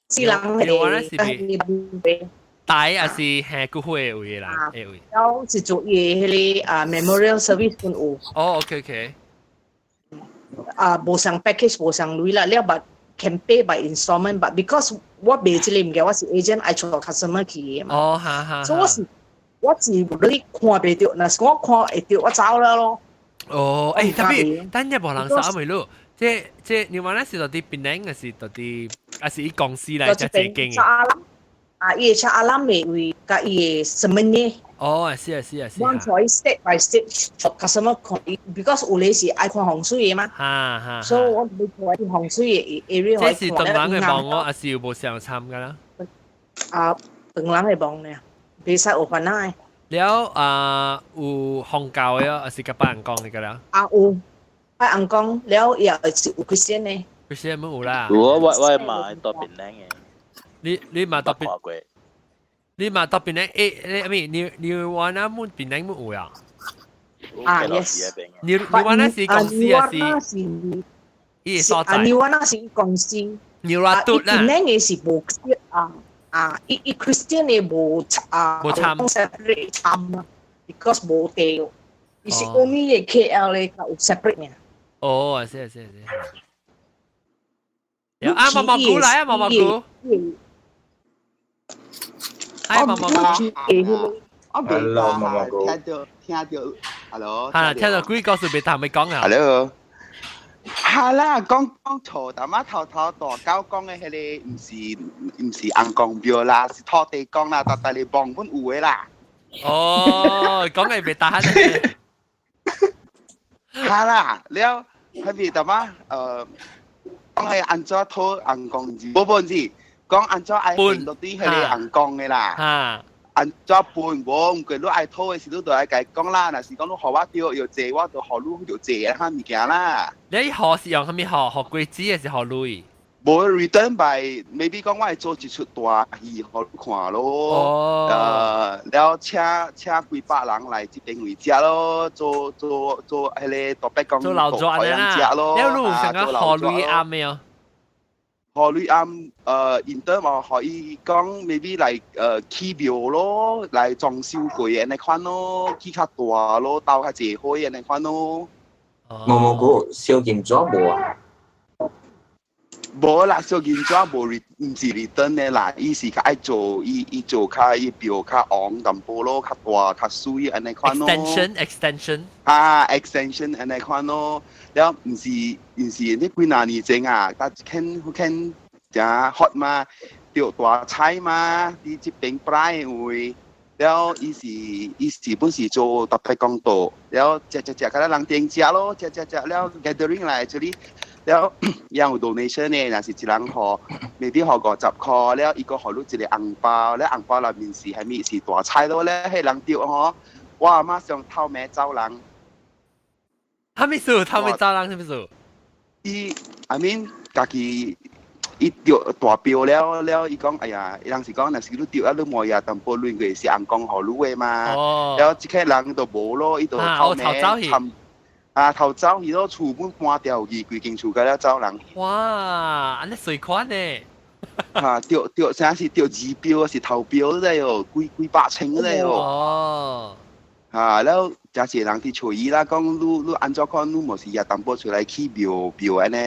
死人的，我是賣大還是下骨灰的位啦？的位。我是做伊彼个啊 memorial service 本有。哦，OK OK。啊，無相 package 無相鐳啦，了 but can pay by installment but because 我賣這个物件，我是 agent 愛帶 customer 去的嘛。哦，哈哈。所以我是你看袂著，若是我看會著，我走了咯。哦，欸，特別等陣無人殺未咯？這你話那是到底檳城，還是到底還是伊公司來才這間的？啊，伊會車阿蘭的位，佮伊的什麼呢？哦，是啊，是啊，是啊。我可以 step by step customer 看，because 有的是愛看風水的嘛。哈哈。所以我欲看風水的 area。這是唐人的網哦，還是有無上參噶啦？啊，唐人的網呢，袂使有煩惱的。了啊，有宗教的，還是佮拜尪公的個啦？啊有，拜尪公了也是有 Christian 的。 Christian 冇有啦。我嘛到檳城的。你嘛到檳？你嘛到檳城？欸，你咪你你話那滿檳城冇有啊？啊，yes。你話那是公司還是？伊所在。啊，你話那是公司。你話嘟啦。檳城的是無啊。啊，伊 Christian 的無啊，無參 separate 參啊，because 無地，伊是 only 的 KL 的有 separate 爾。哦，是是是。啊，毛毛菇來啊，毛毛菇。哎，毛毛菇。我未 Hello，毛毛菇。聽到，hello。係聽到鬼故事別談未講啊。 Hello。係啦，講講錯，但媽頭頭大狗講的彼个毋是尪公廟啦，是土地公啦，但但你望本有的啦。哦，講嘅別打鼾。係啦，了，彼邊大媽講係按怎討尪公字，無無字，講按怎愛獻落佇彼个尪公的啦。按怎分無？毋過你愛討的時，你就愛共伊講啦。若是講你予我著藥濟，我就予你藥濟啊，物件啦。你予是用啥物予？予果子還是予鐳？無 return by maybe 講我會做一出大戲予你看咯。哦。了請幾百人來這邊位食咯，做做做彼个大伯公做老莊啦。了你有想講予鐳暗沒有？予你按in term 哦，予伊講 maybe 來起廟咯，來裝修過按呢款咯，起較大咯，鬥較濟火按呢款咯。無無股燒金紙無啊？無啦，燒金紙無 re 毋是 return 的啦，伊是較愛做，伊伊做較伊廟較紅淡薄咯，較大較媠按呢款咯。 Extension extension。啊，extension 按呢款咯，了毋是毋是你幾若年前啊，但肯肯誠 hot 嘛，著大彩嘛，佇這邊擺的位，了伊是伊是本是做特別講道，了食食食，較人訂食咯，食食食了 gathering 來這裡。了，有 donation 呢，若是一人予，maybe 予50箍，了伊閣予你一個紅包，了紅包內面是啥物是大彩咯咧，彼人著吼，我阿媽上透明走人。啥物事？透明走人啥物事？伊 I mean 家己伊著大標了了，伊講哎呀，伊人是講，若是你著啊，你無也淡薄錢，佢是尪公予你的嘛。了，這個人就無咯，伊就透明參。啊，頭走去咯，厝本搬掉去，規間厝甲了走人。哇，按呢稅款呢？啊，著著啥是著二標是頭標咧喲，幾幾百千咧喲。啊，了誠濟人佇揣伊啦，講你你按怎看，你無是也淡薄出來起廟廟按呢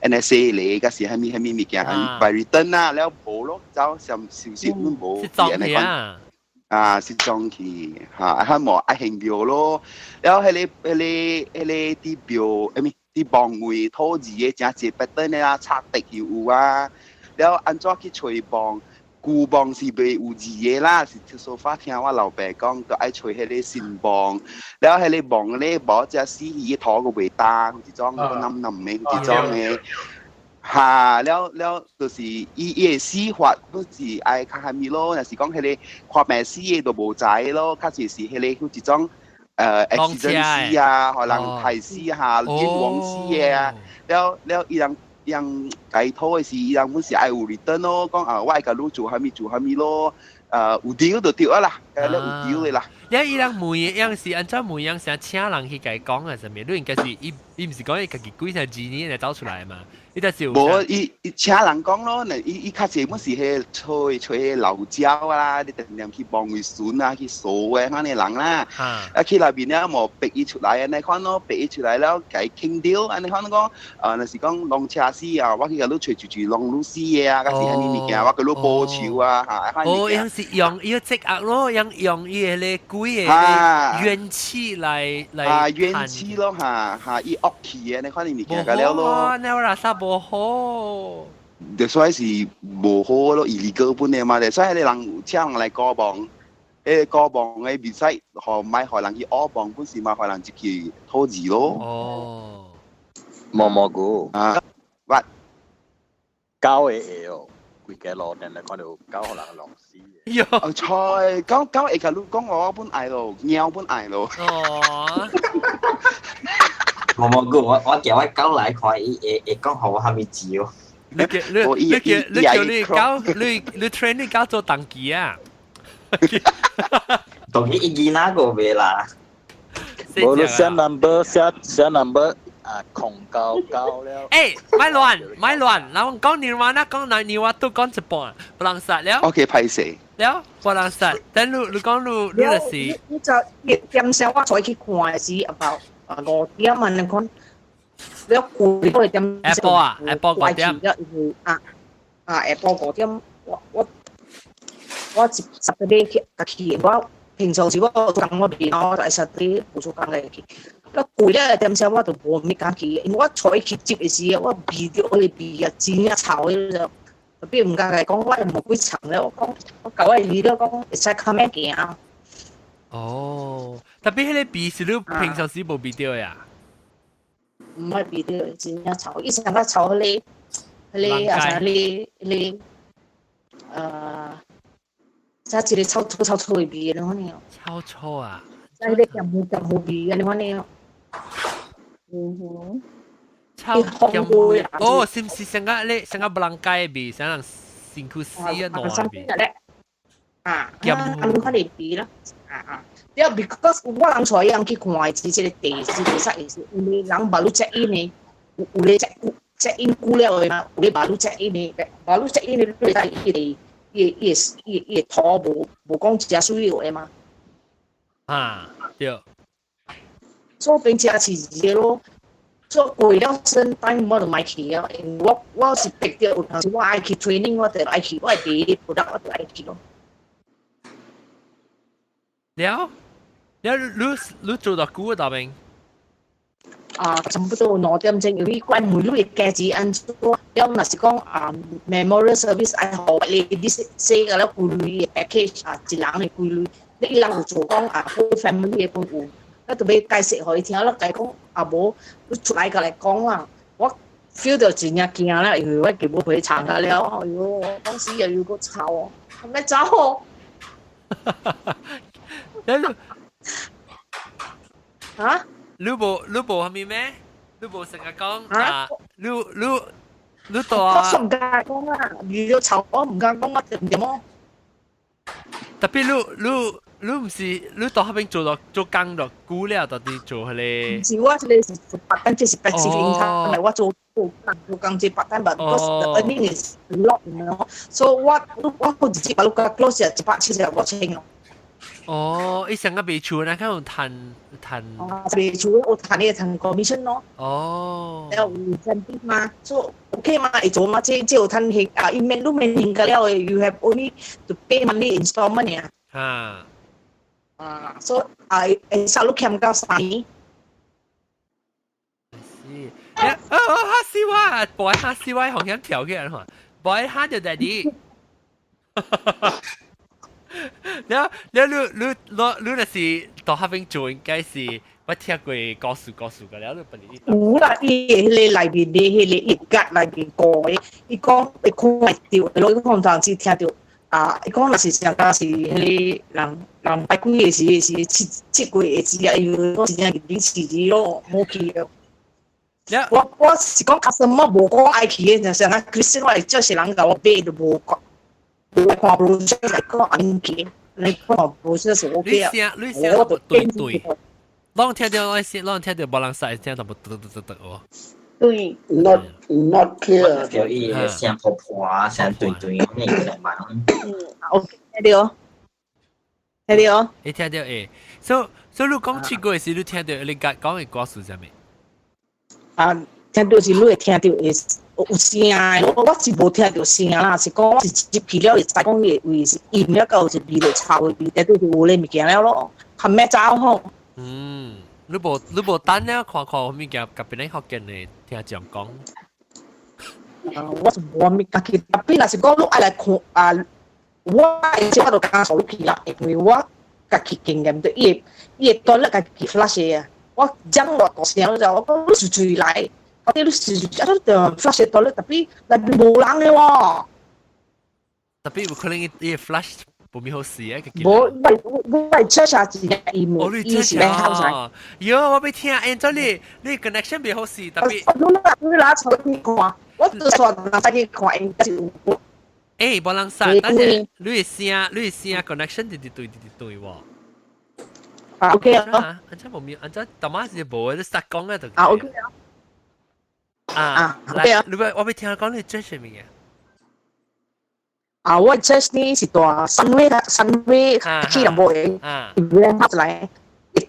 按呢洗禮，抑是啥物啥物物件，by return 啦，了無咯，走上消息攏無。失蹤去啊！啊，失蹤去，嚇，啊，無愛還廟咯，了彼个彼个彼個佇廟，啥物佇墓位土字的誠濟別等的啊，插地又有啊，了按怎去揣墓？舊墓是袂有字的啦，是 so far 聽我老爸講，就愛揣彼个新墓，了彼个墓咧無只死魚土閣袂焦，一種閣腍腍的，一種的。哈，了了，就是伊伊的死法，都是愛較啥物咯？若是講彼个看病死的都無知咯，較濟是彼个一種accident 死啊，予人害死哈，冤枉死的啊，了了伊人伊人解土的是，伊人本是愛有 return 咯，講啊，我愛共你做啥物做啥物咯，有 deal 就對啊啦，了有 deal 的啦。了伊人問的樣是按怎問樣是請人去共伊講啊啥物？你應該是伊伊毋是講伊家己鬼成幾年來走出來嘛？伊就是無伊伊請人講咯，那伊伊較濟本是彼揣揣老鳥啊，你定定去幫伊巡啊，去掃的彼个人啦。啊去內面了無逼伊出來按呢款咯，逼伊出來了，共伊傾掉按呢款講，若是講攏車死啊，我去共你揣一住攏愈死的啊，抑是啥物物件，我共你報酬啊，嚇。哦，樣是用伊個積壓咯，用用伊个鬼的怨氣來來啊，怨氣咯，嚇嚇，伊惡氣的，你看你物件個了咯。那我垃圾無好。就所以是無好咯，illegal 本的嘛，所以彼个人請人來過墓，彼個過墓的袂使，予莫予人去挖墓，本是嘛予人入去討字咯。哦。毛毛菇。啊，what？狗會會哦，規個路定定看著狗予人弄死。喲。哦，菜，狗狗會共你講我本愛咯，貓本愛咯。哦。毛毛菇，我我叫我狗來看，伊會會講予我啥物字哦。你叫你你叫你叫你狗，你你 train 你狗做童乩啊？童乩伊囡仔個袂啦。無你寫 number 寫寫 number 啊，空九九了。欸，莫亂莫亂，然後講電話啦，講電話都講一半，無人殺了。 OK，歹勢。了，無人殺。等你你講你你就是。你就點聲我再去看的是 about 5點啊，你看。你攰嗰點。下晡啊，下晡五點。啊啊，下晡五點，我我我一十個禮去去，我平常時我做工我袂，我就實啲無做工來去。我攰了點聲我就無物敢去，因為我出去接的時，我味著彼個味啊，真正臭的就。特別毋敢共伊講，我無幾層咧，我講我舊我理了講會使較免行。哦，特別彼个味是你平常時無味著呀？毋捌味著，真正臭，以前較臭彼个彼个啊啥彼个彼个，啥一個臭臭臭臭的味，你看呢？臭臭啊！啥彼個鹹糊鹹糊味，你看呢？嗯哼。臭鹹糊哦，是毋是像個咧，像個布朗街的味，像人身軀死啊爛味？啊，啊，你看你味啦，啊啊，了，because 我人帶人去看的是這個地是地勢是，有的人捌你 check in 的，有有咧 check check in 久了的嘛，有咧馬路 check in 的，馬路 check in 的，你知伊個伊個伊個伊個伊個圖無無講誠水的嘛。啊，對。所以變成是一個咯，所以過了身等我就莫去啊，因為我我是逼著有當時我愛去 training，我就愛去，我愛買 product 我就愛去咯。了了，你你做到久啊，大明？啊，差不多2點鐘，因為關每日嘅價錢按怎，了若是講啊，memorial service 愛予你你寫個了幾鐳嘅 package 啊，一人嘅幾鐳，你伊人有做講啊，whole family 嘅份有，我就欲解釋予伊聽，我共伊講啊無，你出來共來講啦，我 feel 到真正驚啦，因為我根本陪唱啊了，哎喲，當時又有個吵哦，欲走哦。你啊？你無你無啥物咩？你無成日講啊？你你你到啊？我唔敢講啊，遇到吵我唔敢講啊，點點哦？特別你你你毋是你到彼邊做到做工就久了，到底做彼個？是我這個是做 part time，這是 passive income，我做做做工這 part time，but because the earning is a lot，so 我我好直接把你個 close 175,000咯。哦，伊上個賣厝呢，看有趁趁。賣厝有趁呢趁 commission 咯。哦。有 incentive 嘛，so OK 嘛，會做嘛，這這有趁還啊，伊免你免還個了的，you have only to pay monthly installment 呀。啊。啊，so 啊，會使你欠到3年。是，啊啊嚇死我！boy 嚇死我，紅險跳起來嘛，boy 嚇到爹哋。了了，你你你你若是到彼邊做，應該是我聽過故事故事個了，你本嚟。有啦，伊彼個內面的彼個一格內面過的，伊講會看會著，伊講當時聽著啊，伊講若是上敢是彼個人人拜鬼的時是七七月的時啊，因為講真正臨時時咯，無去了。我我是講較什麼無講愛去的，就是啊，其實我會這些人共我買都無看，無看 brochure 來講按去，你看 brochure 是 OK 啊。你聲你聲對對，攏聽著我聲，攏聽著無人使聽淡薄得得得得哦。對。 Not not clear。叫伊聲婆婆聲對對，那個來嘛。嗯，OK，聽著，聽著。會聽著會，所以所以你講七個時，你聽著你講講的歌詞啥物？啊，聽著是你會聽著會有聲的，我我是無聽著聲啦，是講我是入去了會知講伊個位是陰了到有一味就臭的味，但對是有咧物件了咯，較咩走吼。嗯，你無你無等了看看有物件，共別人福建的聽講講。啊，我是無物家己，特別若是講你愛來看啊，我會我就敢數去啦，因為我家己經驗對，伊會伊會斷了家己 flush 的啊。我講偌大聲就我講你隨隨來，我你隨隨啊，你就 flush 的 toilet，特別內面無人的喎。特別有可能伊伊 flush 無咪好勢啊！無，我我我 check 下一個 email，伊是咧好勢。喲，我欲聽，按照你你 connection 袂好勢，特別。你啦，你啦，出去看，我就說人去看，應該是有。欸，無人殺，但是你的聲，你的聲 connection 直直對，直直對喎。啊，OK 啊。按怎無咪，按怎淡仔是無，你實講啊就。啊，OK 啊。啊，來，你欲我欲聽講你做啥物嘅？啊，我 church 呢是蹛 Sunway Sunway 去淡薄的，原來來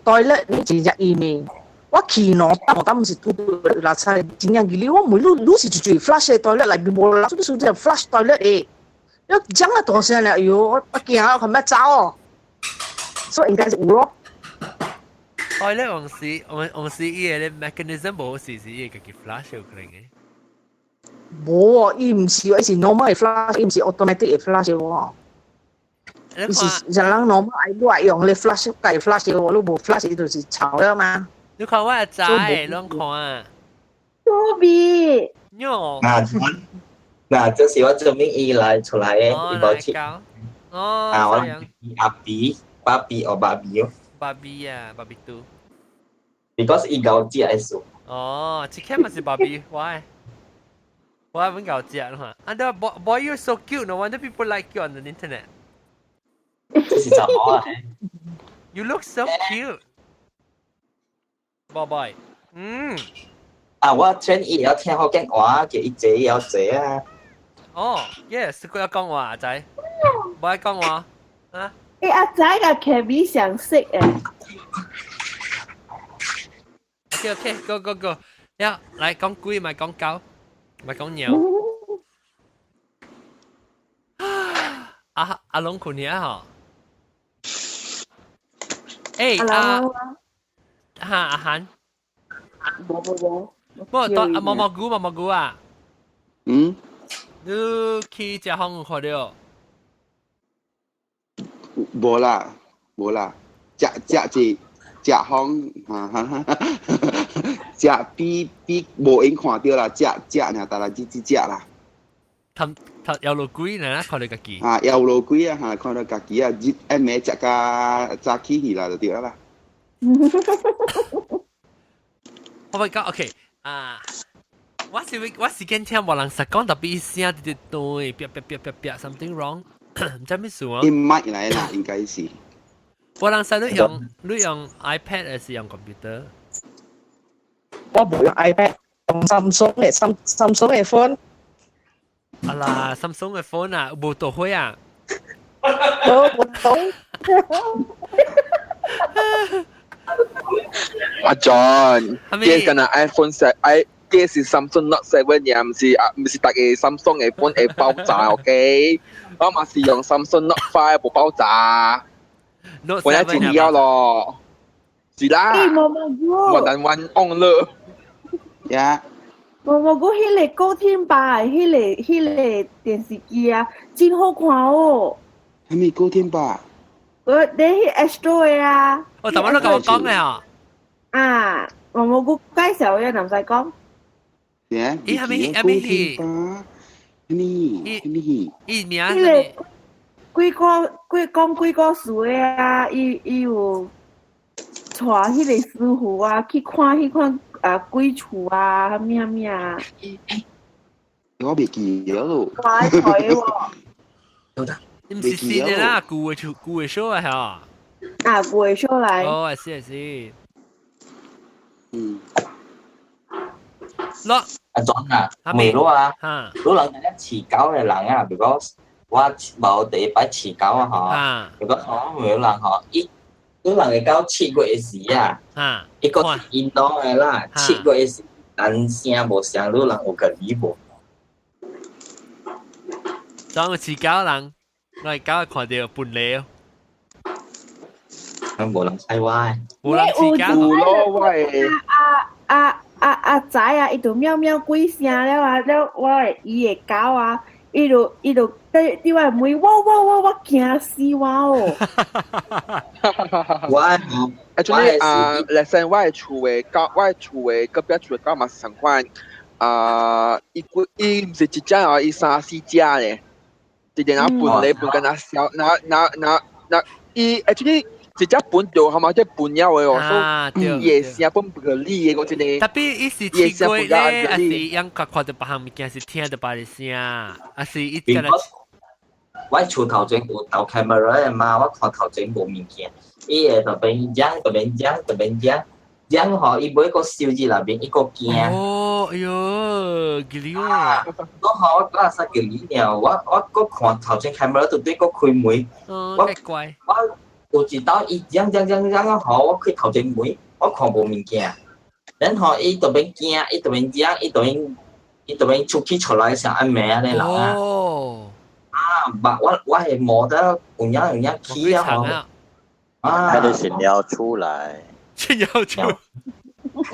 ，toilet 呢真正陰的。我去兩當，我當毋是拄拄垃圾，真正記哩，我問你，你是一嘴 flush 的 toilet 內面無人，做咩是 flush toilet 的？你講啊大聲了，哎喲，我我驚啊，佢欲走哦，所以應該是有咯。 toilet 往時往往時伊個 mechanism 無好勢，是伊家己 flush 有可能的。無哦，伊毋是，伊是 normal 的 flush，伊毋是 automatic 的 flush 喎。伊是人人 normal 愛你愛用咧 flush，家 flush 喎，你無 flush 伊就是臭了嘛。你看我的仔，攏看啊。多比。喲。嗱，嗱，這是我做咩伊來出來的，伊無切。哦。啊，我阿比、爸比或爸比哦。爸比啊，爸比嘟。 Because 伊𠢕食的數。哦，這個嘛是爸比，why？我還沒𠢕食嘛。啊，the boy you're so cute. No wonder people like you on the internet. 這是查某啊？ You look so cute. Bye bye. 嗯。啊，我聽伊會聽福建話，叫伊坐伊會坐啊。哦，yes，佢有講話阿仔，冇愛講話啊？欸，阿仔佮 Kevin 相識誒。 OK OK，go go go，呀，來講鬼，咪講狗，咪講鳥。阿阿龍困去啊嗬？欸，阿哈阿韓，無無無，無當阿毛毛菇毛毛菇啊？嗯。你去食風有看到？無啦，無啦，食食一食風，哈哈哈，食比比無閒看著啦，食食爾，但來只只食啦。頭頭有路鬼呢，看著家己。啊，有路鬼啊，哈，看著家己啊，日暗暝食甲早起去啦，就對啦。我咪講 OK 啊。我是我是見聽無人實講，特別聲直直對，啪啪啪啪啪，something wrong，毋知咩事啊？伊麥來啦，應該是。無人實你用你用 iPad 還是用 computer？我無用 iPad，用 Samsung 的 Samsung 的 phone。啊啦，Samsung 的 phone 啊，無倒火啊？無無倒。阿 John，這敢若 iPhone 十 i。這是 Samsung Note 7 也毋是啊，毋是逐个 Samsung 的 phone 會爆炸，OK？我嘛是用 Samsung Note 5無爆炸。我也真了咯，是啦。我難玩網絡。呀。毛毛菇，彼个高天霸，彼个彼个電視機啊，真好看哦。啥物高天霸？我你去 Astro 的啊。我頭先都共我講的啊。啊，毛毛菇介紹嘅，唔使講。伊係咪係咪去？咩？咩？伊名？彼个鬼故鬼講鬼故事的啊，伊伊有帶彼个師傅啊去看彼款啊鬼厝啊，啥物啥物啊。我袂記了咯。怪台喎。毋是新的啦，舊的厝舊的 show 啊，嚇。啊，舊的 show 來。哦，是是。嗯。落阿莊啊，未落啊，你人哋飼狗的人啊，比如講我無第一擺飼狗啊，嗬，如果講每人嗬，伊你人會到7月時啊，伊個印度的啦，7月時單聲無聲，你人有個理無？當個飼狗人，我係狗看著笨了。無人睬我，無人飼狗。有咯，我的。啊啊啊阿仔啊，伊就喵喵幾聲了啊，了我的伊的狗啊，伊就伊就對對我問，我我我我驚死我哦！我 actually 啊，來生我的厝的狗，我的厝的隔壁厝的狗嘛是同款，啊，伊伊毋是一隻哦，伊三四隻咧，一日啊分咧分敢若小，那那那那伊 actually。一隻本就係嘛，即本了的哦，所以伊的聲本不個理的，我真的。特別伊是試過咧，還是用看看著別項物件，是聽著別個聲，還是伊個。我厝頭前有投 camera 的嘛，我看頭前無物件，伊會特別講，特別講，特別講，講吼，伊每個手機內面一個驚。哦，哎喲，吉利哦！我吼，我嗰陣時吉利了，我我閣看頭前 camera 對對閣開門，我乖。我。有一道伊講講講講吼，我開頭前門，我看無物件，然後伊特別驚，伊特別講，伊特別伊特別出去出來時暗暝按呢人啊。哦。啊，我我係摸得有影有影起啊吼。啊。他就是尿出來。尿出。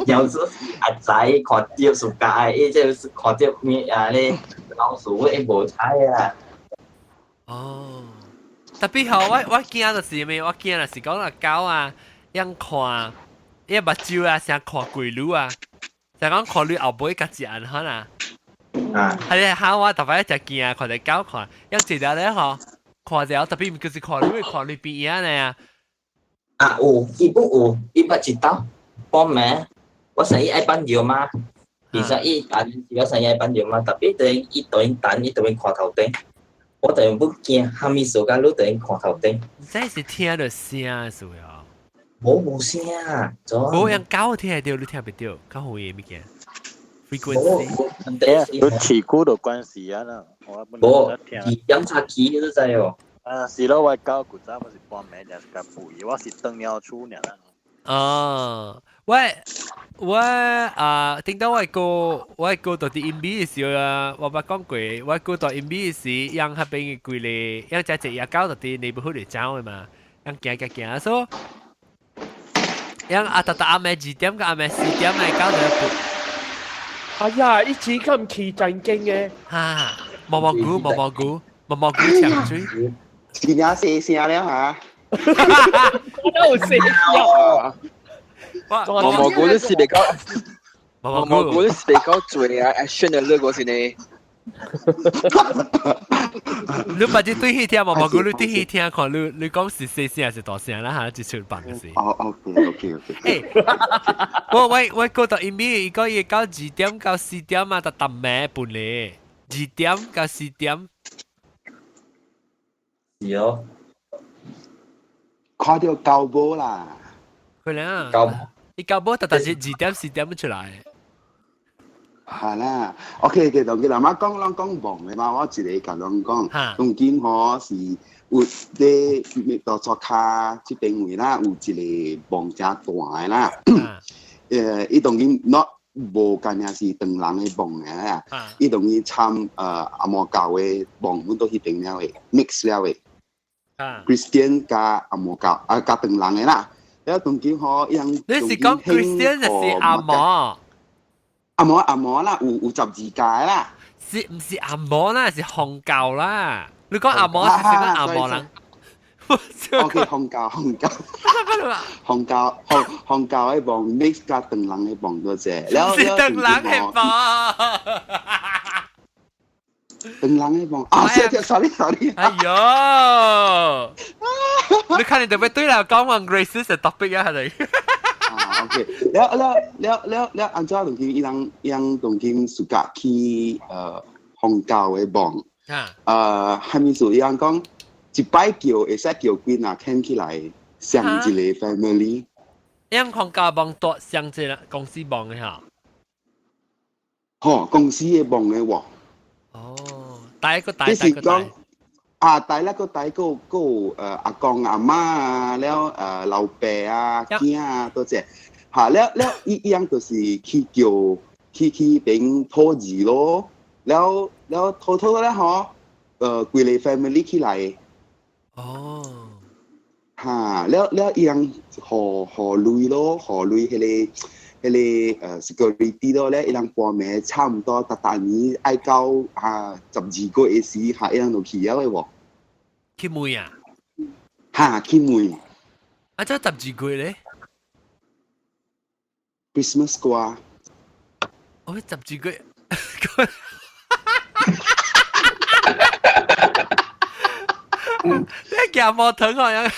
有時阿仔看著暑假，伊這看著咩啊咧老鼠，伊無睬啊。哦。特別吼，我我驚就是咩？我驚就是講若狗啊，樣看，伊目睭啊，成看鬼女啊，成講看你後尾家己按可能。啊！係啊，我特別一隻驚，看著狗看，樣一條咧吼，看著特別毋就是看你，看你邊仔呢啊。啊有，伊本有，伊捌一道半暝，我生伊愛放尿嘛，其實伊但是我生伊愛放尿嘛，特別等伊等於等伊等於看頭頂。我突然不驚，蝦米事甲你突然看頭頂。這是聽著聲是啊？無無聲啊，無用狗聽著，你聽袂著，較好嘅物件。frequency。你飼久就關事啊啦，我本無，2點才起你知哦。啊，是咯，我狗古早我是半暝就是較肥，我是轉了厝爾啦。哦，我啊，聽到我個到佇印度的時候啊，我捌講過，我個到印度的時，人彼邊的規个，人只隻野狗到佇 neighborhood 裡走的嘛，人行行行，所以人啊，逐逐暗暝2點到暗暝4點的狗就撥。哎呀，以前咁起真經嘅。哈，毛毛菇，毛毛菇，毛毛菇搶水。真正細聲了嚇。我都細聲。毛毛菇你是比較，毛毛菇你是比較濟啊，action 的你個是呢？你把這對戲聽，毛毛菇你對戲聽看，你講是細聲還是大聲啦？嚇，這出版嘅事。哦，OK。誒，我過到印度，伊講伊到2點到四點啊，就逐暝半咧，2點到4點。是哦。看到狗母啦。可能啊。狗。伊狗母特特是2點4點出來。係啦，OK 嘅，同佢阿媽講，攏講夢的嘛，我一个共攏講，當今吼是有咧多出跤這邊位啦，有一个夢誠大的啦，伊當今 not 無干焦是唐人的夢的啦，伊當今參阿摩教的夢，阮都彼邊了的，mix 了的，Christian 佮阿摩教啊佮唐人的啦，了當今吼，伊人你是講 Christian 還是阿摩？阿摩阿摩啦，有十字架啦。是毋是阿摩啦？是紅教啦。你講阿摩是啥物阿摩人？OK，紅教紅教，紅教紅紅教的夢 mix 佮唐人的夢多謝。是唐人的夢。唐人的夢啊！sorry sorry。哎喲，你看你特別對啦，講完 racist 的 topic 啊，係咪？ OK，了了了了了，按怎當今伊人當今暑假去紅教的夢，蝦米事？伊人講一擺叫會使叫幾若牽起來，上一個 family。伊人紅教夢多上一個公司夢的哈？吼，公司的夢的喎。哦，大一個大，大個大。啊，大那個大個個阿公阿媽啊，了老爸啊，囝啊，多謝。嚇，了了伊樣就是去叫去邊討字咯，了了討討了吼，規个 family 起來。哦。嚇，了了伊樣予予鐳咯，予鐳彼個security 咯咧，伊人半暝差唔多逐逐年愛到啊12個月時，嚇伊人就去了的喎。去問啊？嚇，去問。啊，這12個月咧？Christmas 歌。哦，十二個月。你行摩托啊？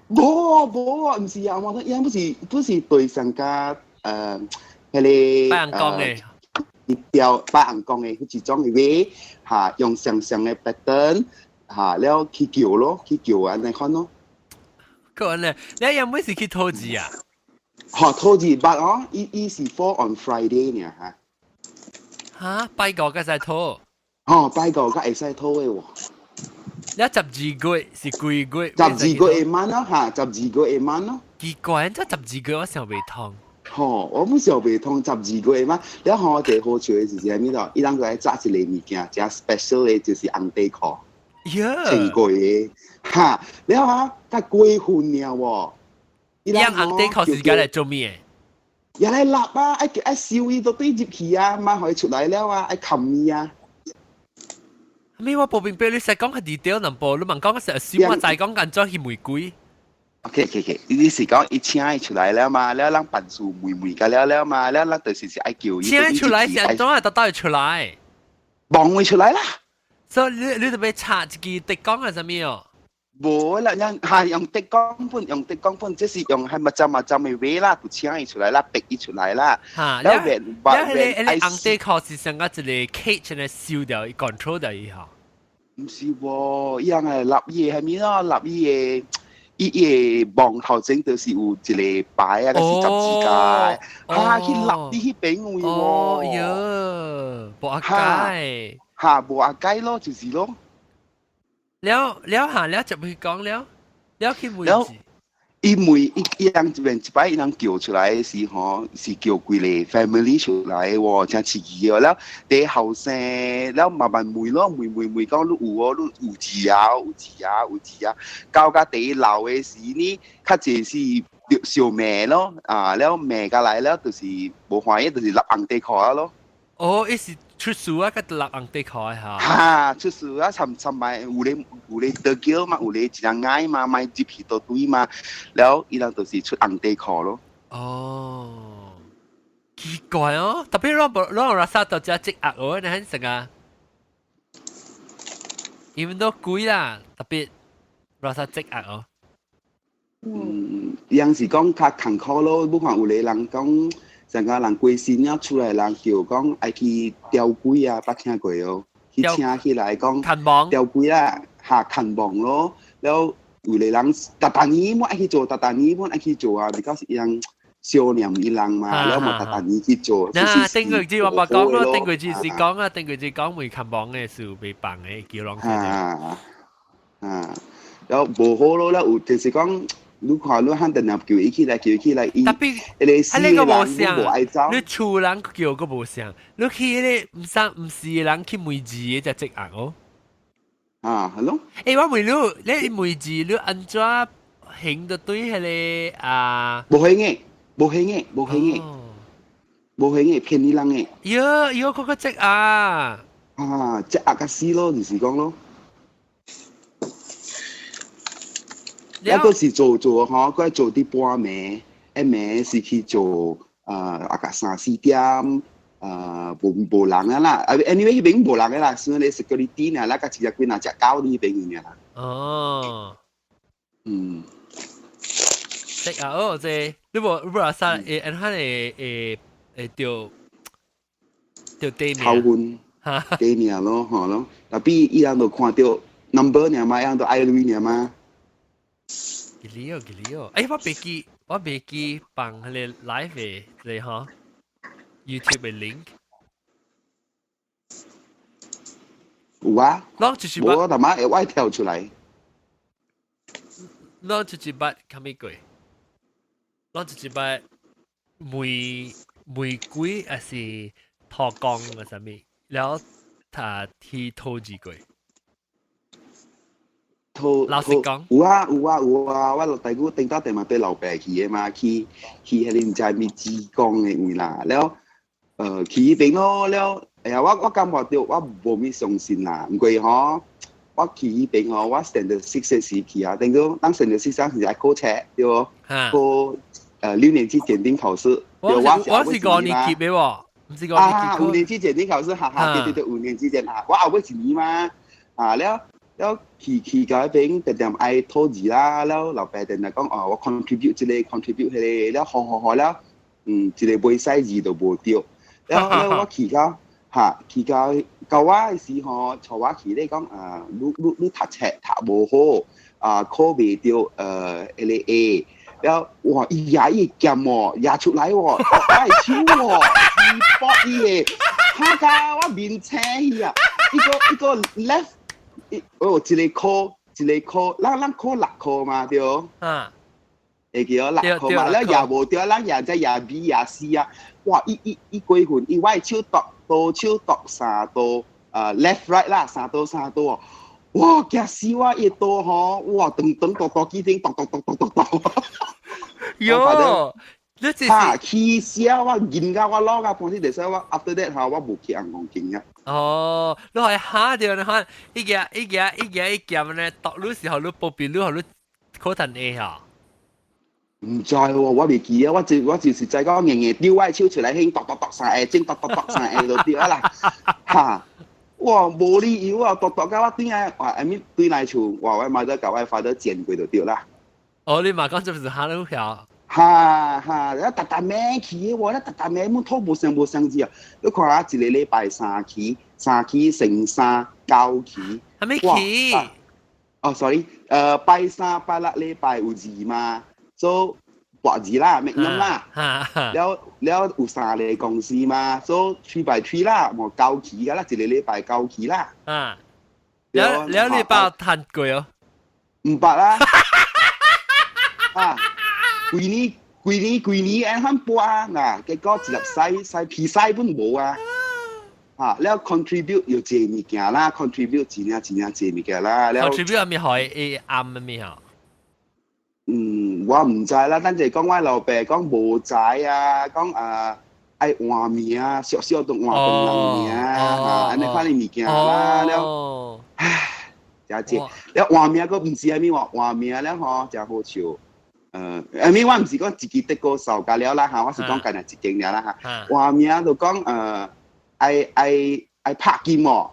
無無啊，毋是啊，摩托，伊不是對上家彼個拜紅光的，調拜紅光的彼一種的話，嚇用相像的 pattern 嚇了去叫咯，去叫按呢款咯。個咧，你有每是去討字啊？嚇，討字捌哦，伊是 fall on Friday 爾嚇。嚇，拜五才使討。吼，拜五才會使討的喎。你十二個月是幾個月？十二個月晚咯，嚇，十二個月晚咯。奇怪，這十二個月我想袂通。吼，我毋想袂通十二個月晚。你吼，最好笑的是啥物咯？伊人閣愛紮一個物件，誠 special 的，就是紅底褲。穿過的，哈，了哈，較過分爾喎。伊人紅底褲是該來做咩？也來立啊，愛愛收伊都對入去啊，莫予伊出來了啊，愛冚伊啊。咩我無明白你實講較 detail 淡薄，你問講實小我再講按怎去玫瑰。 OK，你是講伊請伊出來了嘛？了人辦事問問甲了了嘛？了咱就是愛叫伊。請出來是按怎啊？得到伊出來？望伊出來啦。所以你特別插一支竹竿還是啥物哦？無啦，人係用竹竿本，用竹竿本，這是用係物針物針的話啦，就請伊出來啦，逼伊出來啦。嚇！了，了，彼個紅底褲是像個一個 cage 來收掉，control 掉伊吼。毋是喎，伊人係立伊的係咪咯？立伊的，伊伊個望頭前就是有一個牌啊，個是十字架，哈去立佇彼邊位喎。哦喲，無阿解。哈，無阿解咯，就是咯。了了下了就會講了，了去問字。伊每伊伊人這邊一擺伊人叫出來的時吼，是叫規个 family 出來的喎，真刺激哦。了，佇後生了慢慢問咯，問問問講你有哦，你有字啊，有字啊，有字啊。到甲第老的時呢，較濟是相罵咯，啊，了罵甲來了，就是無歡喜，就是立紅底褲啊咯。哦，伊是出事啊，佮立紅底褲哈。哈，出事啊，尋尋擺有咧有咧得叫嘛，有咧一人愛嘛，莫入去倒對嘛，了伊人就是出紅底褲咯。哦，奇怪哦，特別攏無攏有 rasa 到遮積壓哦，你很成啊，因為都貴啦，特別 rasa 積壓哦。嗯，伊人是講較艱苦咯，不看有個人講。成個人過身了出來，人叫講愛去吊鬼啊，捌聽過哦？去請起來講吊鬼啊，下牽亡咯。了有個人逐逐年我愛去做，逐逐年我愛去做啊，比較是伊人少年伊人嘛，了嘛逐逐年去做。嗱，頂個字我捌講咯，頂個字是講啊，頂個字講會牽亡的是被放的，叫人。啊啊，了無好咯，了有就是講。你看，你肯定叫伊起來，叫伊起來，伊特別，啊，你個無像，你厝人叫個無像，你去彼個毋生毋是人去問字的才積壓哦。啊，係咯。欸，我問你，你問字你按怎行得對彼個啊？無行的，無行的，無行的，無行的，騙你人的。喲喲，嗰個積壓。啊，積壓甲死咯，就是講咯。一個是做做嗬，佢做啲半暝，一暝是去做啊個三四點，啊無無人啊啦，啊 anyway 彼邊無人嘅啦，算你 security 呢，啦個直接幾若隻狗呢邊嘅啦。哦，嗯，識啊，哦，這你無你無話啥會按怎會會會著著地名？頭昏，地名咯，吼咯，特別伊人都看著 number 爾嘛，伊人都愛鐳爾嘛。記哩哦，記哩哦！哎，我袂記，我袂記放彼个 live 的這個吼 YouTube 的 link。有啊，攏就是無我他媽會我跳出來。攏就是捌啥物過？攏就是捌玫玫瑰還是土公啊啥物？了他去討字過。老實講，有啊有啊有啊！我大姑頂到地嘛對老爸去的嘛，去去彼个毋知物浙江的位啦，了去彼邊咯，了哎呀，我我感覺著我無物相信啦，毋過吼，我去彼邊吼，我 standard six 的時去啊，頂到當 standard six 時是愛考冊對無？考六年級檢定考試。我我是五年級的喎，毋是五年級。啊，五年級檢定考試，哈哈，對對對，五年級檢啊，我後尾一年嘛，啊了。了去去到彼邊，定定愛討字啦，了老爸定定講哦，我 contribute 這個 contribute 彼個，了好好好了，嗯，一個袂使字都無對，了了我去到哈去到教我的時吼，帶我去咧講啊，你你你讀冊讀無好，啊考袂著彼個 A，了哇伊也伊劍哦，舉出來哦，我的手哦，是搏伊的，哈甲我面青去啊，一個一個 left。哦，一個箍，一個箍，咱咱考六箍嘛，對。啊。會記哦，六箍嘛，了也無對，咱也在也 B 也 C 啊。哇，伊伊伊幾份，伊我的手剁刀手剁三刀，left right 啦，三刀三刀哦。哇，驚死我！伊刀吼，哇，長長剁剁幾聲，剁剁剁剁剁剁。喲，你這是起笑我，見到我老甲半死，就使我 after that 吼，我無去紅紅經啊。哦，你係嚇著你看，一個一個一個一劍呢，剁你時候你保庇你，予你考趁 A 哈。毋知喎，我袂記啊，我就我就是知講硬硬丟我的手出來，興剁剁剁三下，整剁剁剁三下就對啊啦，哈！哇，無理由啊，剁剁到我轉來，哇，I mean 轉來厝，哇，我媽都共我 father 剪過就對啦。哦，你嘛講這不是哈魯曉？哈哈，你逐逐暝去的喎，你逐逐暝滿討無相無相字啊！你看啊，一個禮拜三期，三期乘三九期。啥物期？哦，sorry，拜三拜六禮拜有字嘛，so 博字啦，Magnum 啦，了了有三個公司嘛，so 3 by 3 啦，無九期噶啦，一個禮拜九期啦。啊，了了你包趁過哦？毋捌啦。啊，規年規年規年按番播啊，嗱，結果一粒洗洗皮洗本無啊。啊，了 contribute 又濟物件啦，contribute 真正真正濟物件啦。了 contribute 係咪可以啱嘅咩啊？嗯，我毋知啦，等陣講我老爸講無知啊，講啊愛換名啊，少少都換斷人名啊，按呢款的物件啦，了，唉，真濟，了換名閣毋是啥物話換名了吼，真好笑。I mean 我毋是講自己得個受教了啦嚇，我是講干焦一間爾啦嚇。換名就講愛愛愛拍金哦，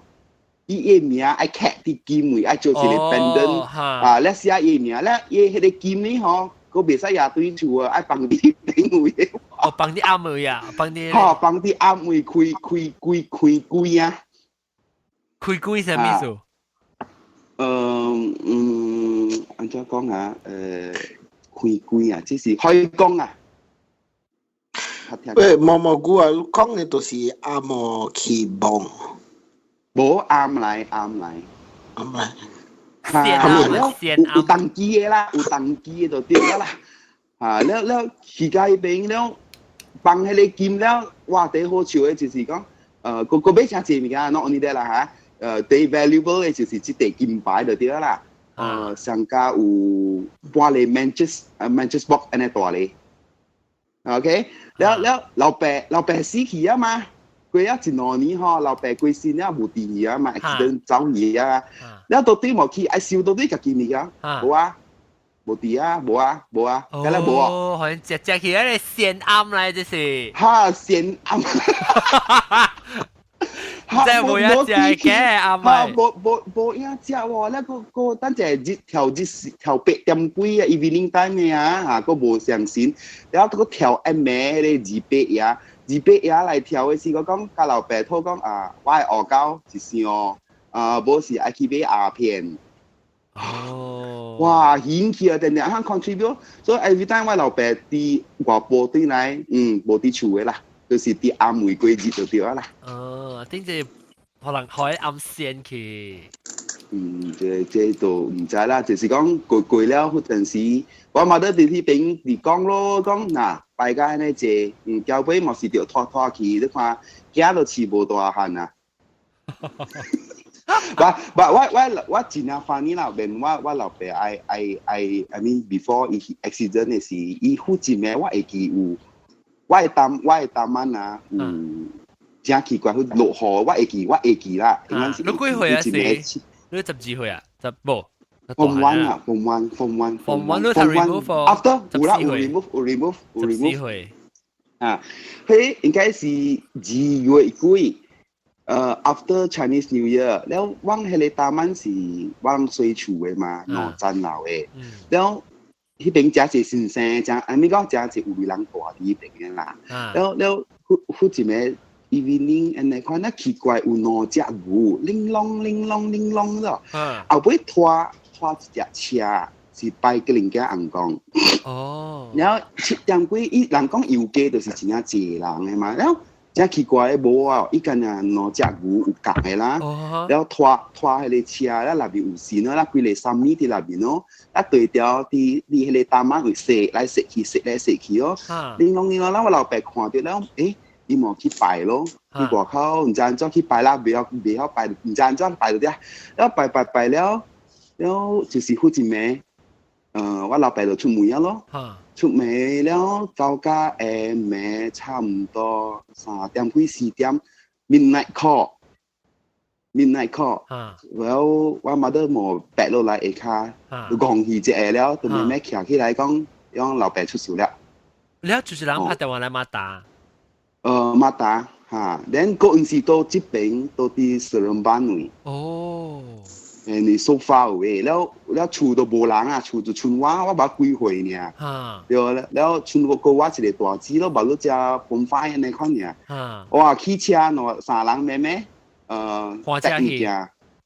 伊個名愛刻佇金位，愛做一個 pendant 啊，你寫伊名，咧伊彼個金呢吼，閣袂使也對厝啊，愛放佇頂位。哦，放佇暗位啊，放佇。吼，放佇暗位開開開開櫃啊。開櫃啥物意思？嗯，按怎講啊？開櫃啊，這是開工啊。喂，毛毛菇啊，你講的都是阿摩去墓。無暗來暗來。暗來。哈，了有當機的啦，有當機的就對了啦。啊，了了去到彼邊了，放彼個金了，哇！第好笑的就是講，個個買誠濟物件，not only that 啦嚇，最 valuable 的就是這塊金牌就對啦。上加有半個 matches box 按呢大个。OK，了了老爸老爸死去啊嘛，過咗一兩年吼，老爸過身了無佇去啊嘛，accident 走去啊，了到底無去愛收到底家己物件，無啊，無佇啊，無啊，無啊，敢若無啊。哦，好像食食起來先暗來這是。哈，先暗。即係冇一隻嘅暗咪。無無無影食喎，那個個等陣日調日調8點幾啊，evening time 嘅啊，嚇個無相信，然後個調暗暝咧200爺，200爺來調的時，我講佮老爸討講啊，我愛學狗一箱，啊，無是愛去買鴉片。哦。哇，興起啊！定定肯 contribute，所以 every time 我老爸佇外婆轉來，嗯，無佇厝的啦。就是佇暗暝過日就對啊啦。哦，頂隻可能開暗線去。嗯，這這都毋知啦，就是講過過了，彼陣時，我嘛都佇彼邊佇講咯，講若拜甲按呢濟，嗯，交尾嘛是著拖拖去，你看囝都飼無大漢啊。我我我我我真正 funny 啦，連我我老爸愛愛愛，I mean before 伊 accident 的時，伊附近的我會記有。我的擔晚啊，有真奇怪，佢落雨，我會記，我會記啦。你幾歲啊？是？你12歲啊？十無？ Form one 啊，Form one，Form one。 Form one 你睇 remove After 有啦，有 remove，有 remove，有 remove。歲。啊，彼應該是2月幾？After Chinese New Year，了阮彼個大晚是阮睡厝的嘛，兩層樓的，了。彼邊誠濟先生，誠按呢講誠濟有人住佇彼邊的啦。了了，忽忽一暝 evening 按呢看，那奇怪有兩隻牛，鈴啷鈴啷鈴啷咯。後尾拖拖一隻車，是拜吉林家尪公。然後7點幾，伊人講油雞就是真正濟人的嘛。了真奇怪的無啊，伊干焦兩隻牛有仝的啦，然後拖拖彼個車，了內面有線咯，啦規个三米佇內面咯，啊對調佇佇彼個大馬位踅來踅去，踅來踅去咯。鈴啷鈴啷，咱我老爸看著了，欸，伊嘛去拜咯，去外口毋知按怎去拜啦，袂曉袂曉拜，毋知按怎拜到遮，了拜拜拜了，了就是忽一暝，我老爸就出門啊咯。出門了，到甲下暝差毋多3點幾4點，midnight call，midnight call，然後我媽都無白落來下跤，就戇去一下了，就慢慢徛起來講，講老爸出事了。了就是人拍電話來馬達。馬達哈，then 嗰陣時到這邊到佇 Seremban 位。你 so far away，了了厝都無人啊，厝就賰我，我捌幾歲爾。對了，了賰個我一個大姊咯，捌你食飯飯按呢款爾。哇，汽車兩三人妹妹，換車去。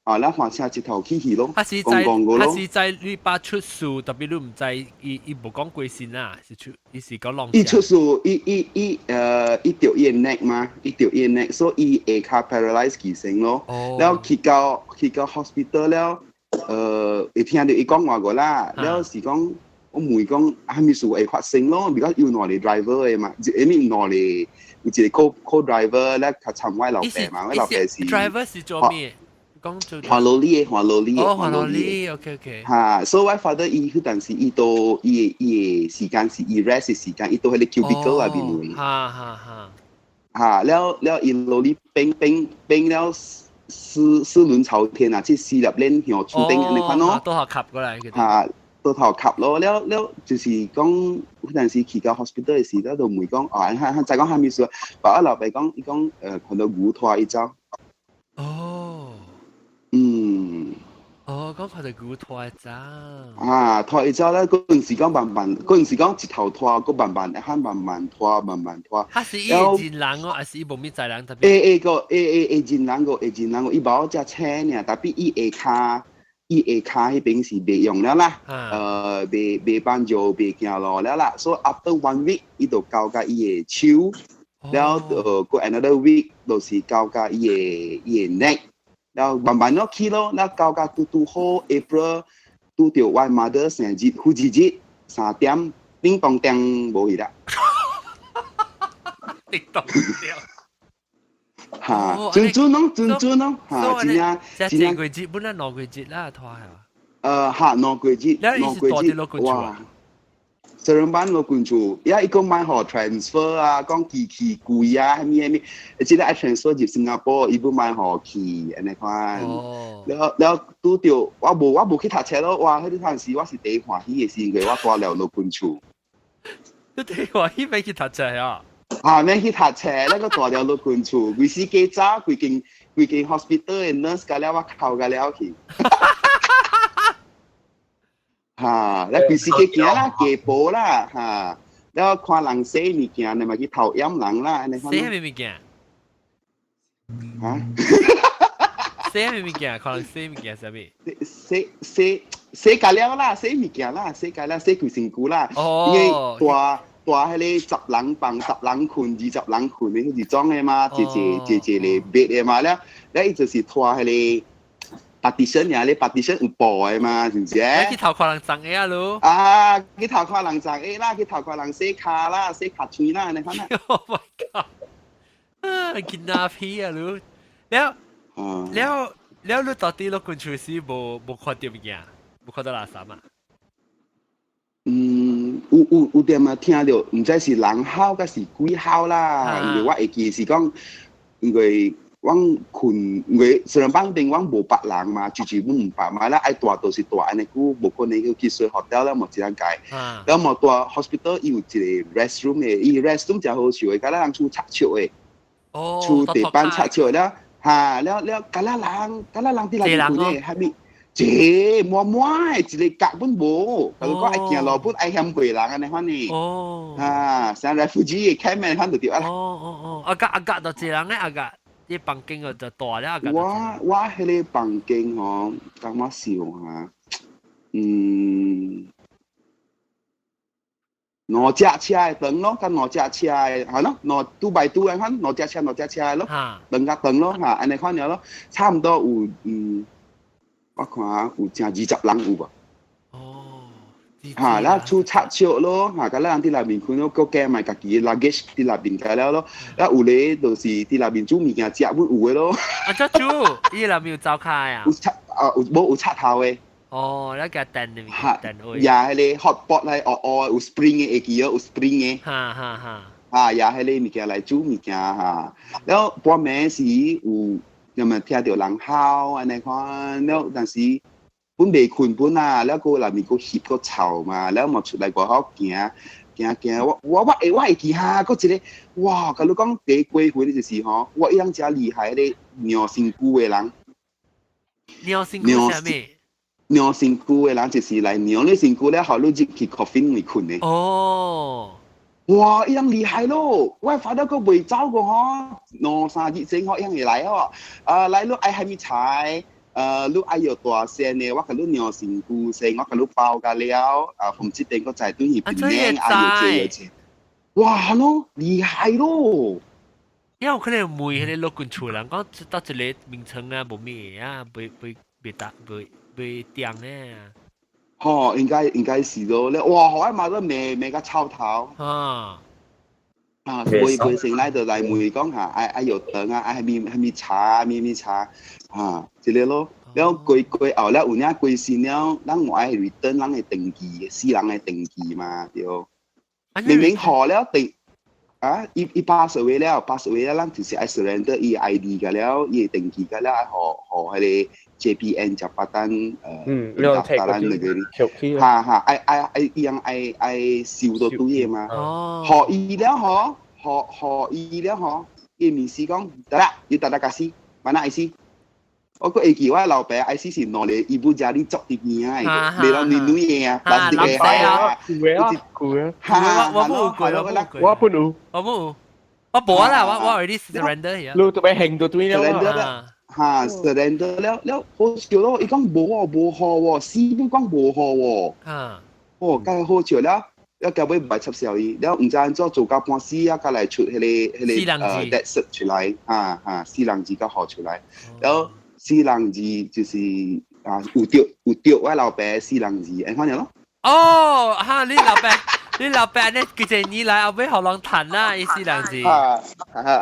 啊，咱換車一頭去去咯，他是講講個咯。他是在你爸出事，特別你毋知伊伊無講過身啊，是出伊是講弄。伊出事，伊伊伊呃，伊著伊 neck 嘛，伊著伊 neck，所以伊下跤 paralyze 起身咯。了去到去到 hospital 了，呃，會聽著伊講話個啦，了是講我問伊講，啥物事會發生咯？比較有兩個 driver 的嘛，因為兩個有一個 co co driver 咧，較參我老爸嘛，我老爸是 driver 是做咩？講做換羅里的，換羅里的，哦，換羅里，OK OK。嚇，所以我 father 伊彼陣時伊都伊的伊的時間是伊 rest 的時間，伊都喺個 cubicle 內面位。哈哈哈。嚇，了了伊羅里變變變了四四輪朝天啊，這四粒鏈向厝頂按呢款咯。倒頭吸過來。嚇，倒頭吸咯，了了就是講彼陣時去到 hospital 的時，了就問講，哦，哈哈，再講啥物事？把我老爸講，伊講，呃，看到牛拖伊走。哦。嗯。哦，講看到牛拖伊走。啊，拖伊走咧，嗰陣時講慢慢，嗰陣時講一頭拖，閣慢慢，會慢慢拖，慢慢拖。他是伊認人哦，還是伊無物知人特別？會會個，會會會認人個，會認人個，伊無隻車爾，tapi 伊下跤，伊下跤彼邊是袂用了啦，呃，袂袂幫助，袂行路了啦。所以 after one week，伊就交共伊的手，了呃，過 another week 就是交共伊的伊的 neck。了慢慢咯去咯，了交甲拄拄好 April 拄著我 mother 生日，夫妻日三點，叮當叮無去啦。叮當叮。嚇，準準咯，準準咯，嚇，真正真正個節本來兩個節啦，拖係嘛？呃，嚇，兩個節，兩個節，哇！Seremban 老君厝，也伊講莫予 transfer 啊，講機器貴啊，啥物啥物，這個愛 transfer 入新加坡，伊欲莫予去，按呢款。了了拄著我無我無去讀冊咯，哇！彼個陣時我是第一歡喜的時，因為我蹛了老君厝。你第一歡喜免去讀冊啊？啊，免去讀冊，那個蹛了老君厝，規時加早，規間規間 hospital 的 nurse 共了我哭共了去。嚇，咧規時去行啦，加步啦，嚇，了看人洗物件，你嘛去偷掩人啦，按呢款。洗啥物物件？嚇？洗啥物物件？看人洗物件啥物？洗洗洗共了啦，洗物件啦，洗共了，洗規身軀啦。哦。因為蹛蹛彼个十人房、十人睏、二十人睏的彼種的嘛，濟濟濟濟个 bed 的嘛，了了伊就是拖彼个。partition 爾，你 partition 有布的嘛，是毋是？去偷看人髒的啊，囉。啊，去偷看人髒的啦，去偷看人洗跤啦，洗跤喙啦，按呢款啦。 Oh my god！啊，囡仔屁啊，囉。了，了了，你到底老君厝時無無看著物件，無看到垃圾嘛？嗯，有有有點仔聽著，毋知是人吼抑是鬼吼啦。因為我會記是講，因為。阮睏，因為 Seremban 邊阮無別人嘛，住住阮毋捌嘛，咱愛蹛就是蹛按呢久，無可能去去睡 hotel 了，無一人解。了無蹛 hospital 伊有一個 restroom 的，伊 restroom 誠好笑的，敢若人厝插笑的，厝地板插笑了，哈，了了，敢若人，敢若人佇內面睏的，啥物？這滿滿的，一个角本無，共你講愛行路本愛嫌過人按呢款呢。哦。啊，像 refugee 的 camp 按呢款就對啊啦。哦哦哦，啊甲啊甲就一人咧，啊甲。啲房間就大了。我我彼个房間吼，等我想下，嗯，兩隻車的長咯，佮兩隻車的，係咯，兩 two by two 按款，兩隻車兩隻車的咯，長較長咯，嚇，按呢款爾咯，差毋多有，嗯，我看下有成二十人有無？嚇，了厝插笑咯，嚇，佮咱人佇內面睏咯，閣加埋家己的 luggage 佇內面共了咯，了有咧就是佇內面煮物件食，本有的咯。啊，怎煮？伊內面有灶跤啊？有插啊，有無有插頭的？哦，咱共電的物電位。也彼个 hot pot 來哦哦，有 spring 的會記哦，有 spring 的。哈哈哈。啊，也彼个物件來煮物件哈，了半暝時有，有咪聽著人吼按呢款，了但是。本袂睏本啊，了閣內面閣翕閣臭嘛，了嘛出來外口行行行，我我我會我會記哈，閣一個哇，共你講第一過分的就是吼，我伊人誠厲害咧，尿身軀的人。尿身軀啥物？尿身軀的人就是來尿你身軀了，予你入去 coffin 裡睏的。哦。哇！伊人厲害咯，我發到閣袂走過吼，兩三日前吼，伊人會來吼，啊來咯愛啥物菜？你愛要大聲的，我共你量身軀先，我共你包甲了，啊，從這邊閣再轉去檳城，啊，又這又這，哇咯，厲害咯！因為可能問彼个老君厝人講，到一個名稱啊，無咩啊，袂袂袂打袂袂定咧。吼，應該應該是咯，咧哇，我嘛都罵罵甲臭頭。啊！啊，袂袂成來就來問講嚇，愛愛藥糖啊，愛蝦米蝦米茶，蝦米茶，啊，這個咯。了過過後了有影過身了，咱有愛 return 咱的登記，死人的登記嘛，對。明明予了登。啊，伊伊 pass away 了，pass away 了，咱就是愛 surrender 伊 ID 個了，伊登記個了，愛予予彼個 JPN Jabatan pendaftaran 那個，哈哈，愛愛愛伊樣愛愛收到對的嘛。予伊了嗬，予予伊了嗬，伊面試講得啦，你得啦駕駛，mana IC？我閣會記我老爸 IC 是兩個 ibu jari 作佇邊仔的，袂人女女的啊，藍色的啊，舊啊，舊啊，我冇過，我冇過，我本有，我冇，我無啦，我我 already surrender 你特別興到對了啦，哈，surrender 了了，好笑咯，伊講無哦，無予喎，死都講無予喎，哦，梗係好笑了。了後尾唔係插笑伊，了毋知按怎做到半死啊，才來出彼個彼個death cert 出來，哈哈，死人字才予出來，了死人字就是啊，有著有著我老爸死人字，按款咯。哦，哈，你老爸，你老爸呢？幾濟年來後尾予人趁啦，伊死人字。啊，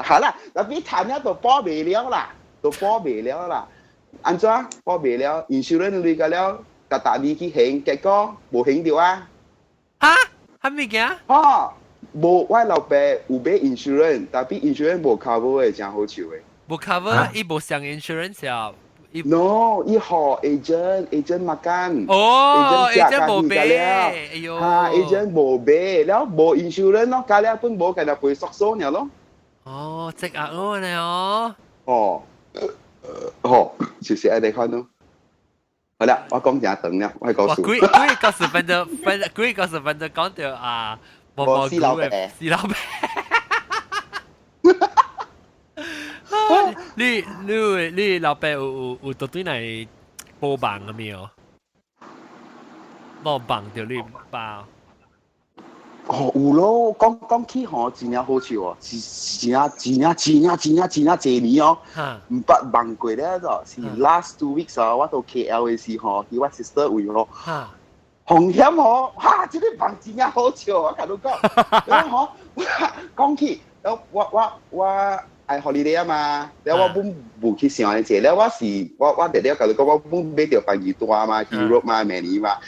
好啦，tapi 趁了就保袂了啦，就保袂了啦。按怎保袂了？insurance 鐳個了，逐逐年去還，結果無還著啊。哈？啥物件？哦，無，我老爸有買 insurance，tapi insurance 無 cover 的，真好笑的。無 cover，伊無上 insurance 啊。 No，伊予 agent，agent makan。哦，agent 無買，哎喲。哈，agent 無買，了無 insurance 咯，加了本無，共人賠 SOCSO 爾咯。哦，積壓咯你哦。哦，哦，就是按呢款咯。好啦，我講誠長了，我講數。幾幾個十分鐘，分幾個十分鐘講到啊，無無死老爸，死老爸。你你你老爸有有有到對來報夢個沒有？冇夢著你爸。哦，有咯，講講起吼，真正好笑哦，是是真正真正真正真正真正濟年哦，毋捌夢過了就，是 last 2 weeks 哦，我到 KL 的時候，去我 sister 位吼，風險吼，哈，這個夢真正好笑，我共你講，然後吼，講起，我我我愛 holiday 啊嘛，了我本無去想這，了我是我我直直共你講，我本買著番機單嘛，去 Europe 嘛，明年嘛，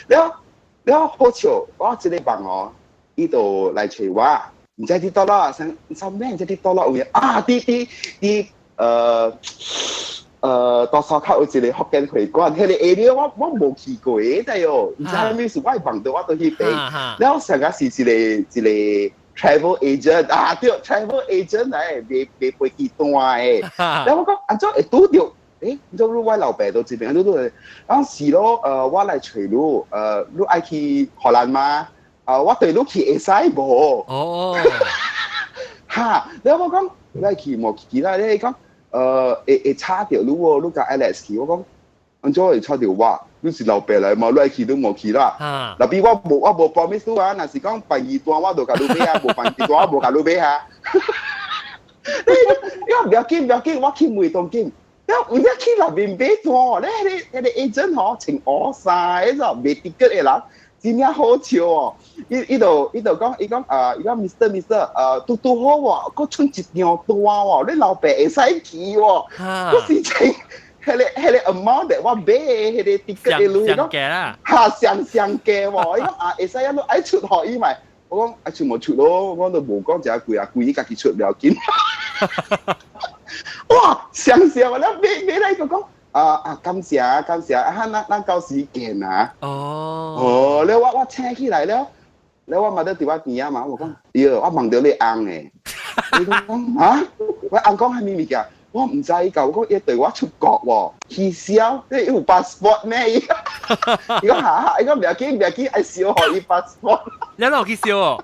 了了好笑，我這個夢哦。伊就來揣我，毋知佇佗落，啥啥物毋知佇佗落有影啊？佇佇佇呃呃，大沙口有一個福建會館，彼個 area 我我無去過，知喲？毋知啥物事，我會夢著我倒去爬，了上個是一個一個 travel agent 啊，對，travel agent 來賣賣飛機單的，了我講按怎會拄著？欸，你做我老爸都這邊，你都然後是咯，我來揣你，你愛去荷蘭嗎？啊！我對你去會使無？哦，哈！了我講，你去無去啦？你講，會會吵著你喎，你共 Alex 去，我講，按怎會吵著我？你是老爸來嘛？你愛去都無去啦。tapi 我無我無 promise 你啊，若是講辦二單我就共你買啊，無辦二單我無共你買啊。你講毋要緊毋要緊，我去問當緊。了有影去內面買單，咧彼個彼個 agent 吼穿烏衫，彼個賣 ticket 的人。真正好笑哦！伊伊就伊就講，伊講啊，伊講 Mister Mister，拄拄好喎，閣剩一張單喎，你老爸會使去喎，閣是穿彼個彼個 amount 的我買的彼個 ticket 的鐳，上價啦，哈上上價喎，伊講啊會使啊，你愛出予伊嘛？我講愛出無出咯，我都無講誠貴啊，貴伊家己出毋要緊。哇，上上啊！買買來個講。啊啊！感謝感謝，啊，咱咱到時見啊！哦，哦，了我我醒起來了，了我嘛佇佇我邊仔嘛，我講，喲，我夢著你翁的，你講啊？我翁講啥物物件？我毋知伊共我講伊對我出國喎，取消，你有 passport 咩？伊講哈哈，伊講毋要緊毋要緊，愛燒予伊 passport。你哪有去燒哦？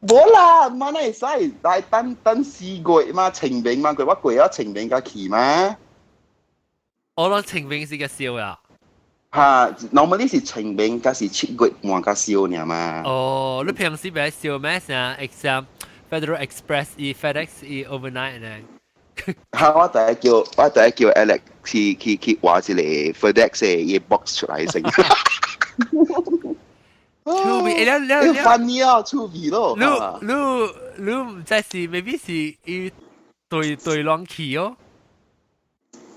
無啦，嘛哪會使？來等等4月嘛，清明嘛，過我過了清明才去嘛。我諗清明是個燒啊。嚇，normally 是清明，加是7月半較燒爾嘛。哦，你平時袂燒咩？啥 exam Federal Express 伊 FedEx 伊 overnight 呢？嚇，我第一叫 Alex 去畫一個 FedEx 嘅伊 box 出來先。趣味，你你你 funny 啊，趣味咯。你你毋知是 maybe 是伊對對人去哦，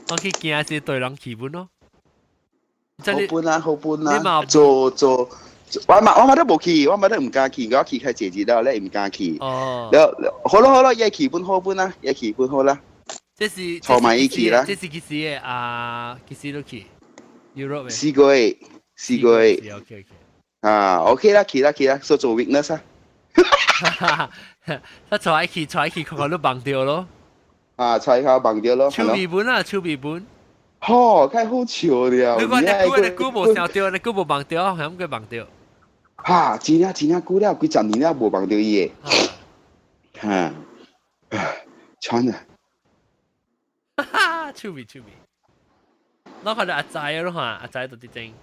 我去驚是對人去本咯。好本啊，好本啊，做做，我嘛都無去，我嘛都毋敢去，我去開濟日了，你毋敢去。哦。了，好咯好咯，伊去本好本啊，伊去本好啦。這是坐埋一起啦。這是幾時的啊？幾時都去？Europe 4個月，4個月。 OK OK。啊，OK 啦，去啦去啦，說做 witness 啊。他坐去坐去，看看你忘掉咯。啊，坐下忘掉咯。手尾本啊，手尾本。吼，太好笑了。你講你估你估無想到，你估無忘掉，係咁佢忘掉。哈，真正真正久了，幾十年了無忘掉伊的。哈，穿啊。哈哈，趣味趣味。我看到阿仔咯哈，阿仔到啲正。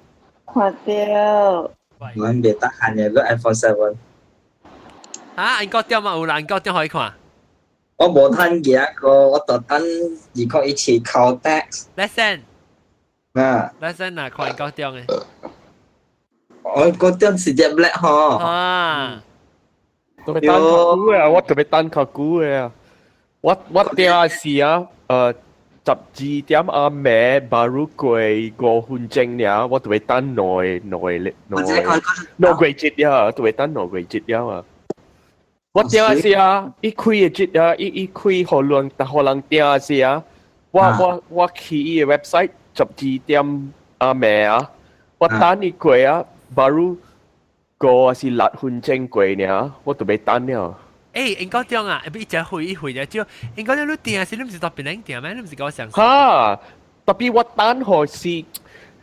看到。我袂得閒嘅，個 iPhone 7。啊，應該點啊？有人應該點可以看？我無趁嘅個，我特等2017扣 tax。 Lesson。啊。 Lesson 啊，看應該點嘅。我嗰點是隻 black 嗬。啊。特別等較久啊！我特別等較久嘅啊！我訂是啊，12點暗暝 baru 過5分鐘爾，我特別等兩兩兩個月啊，特別等兩個月了啊！我訂是啊，伊開的節啊，伊開予人，予人訂是啊，我去伊的 website 12點暗暝啊，我等伊過啊，baru 5還是6分鐘過爾，我就欲等了。欸，應該點啊？一隻回一回就招。應該你訂是你毋是到別人訂咩？你毋是甲我相信？哈，特別我等予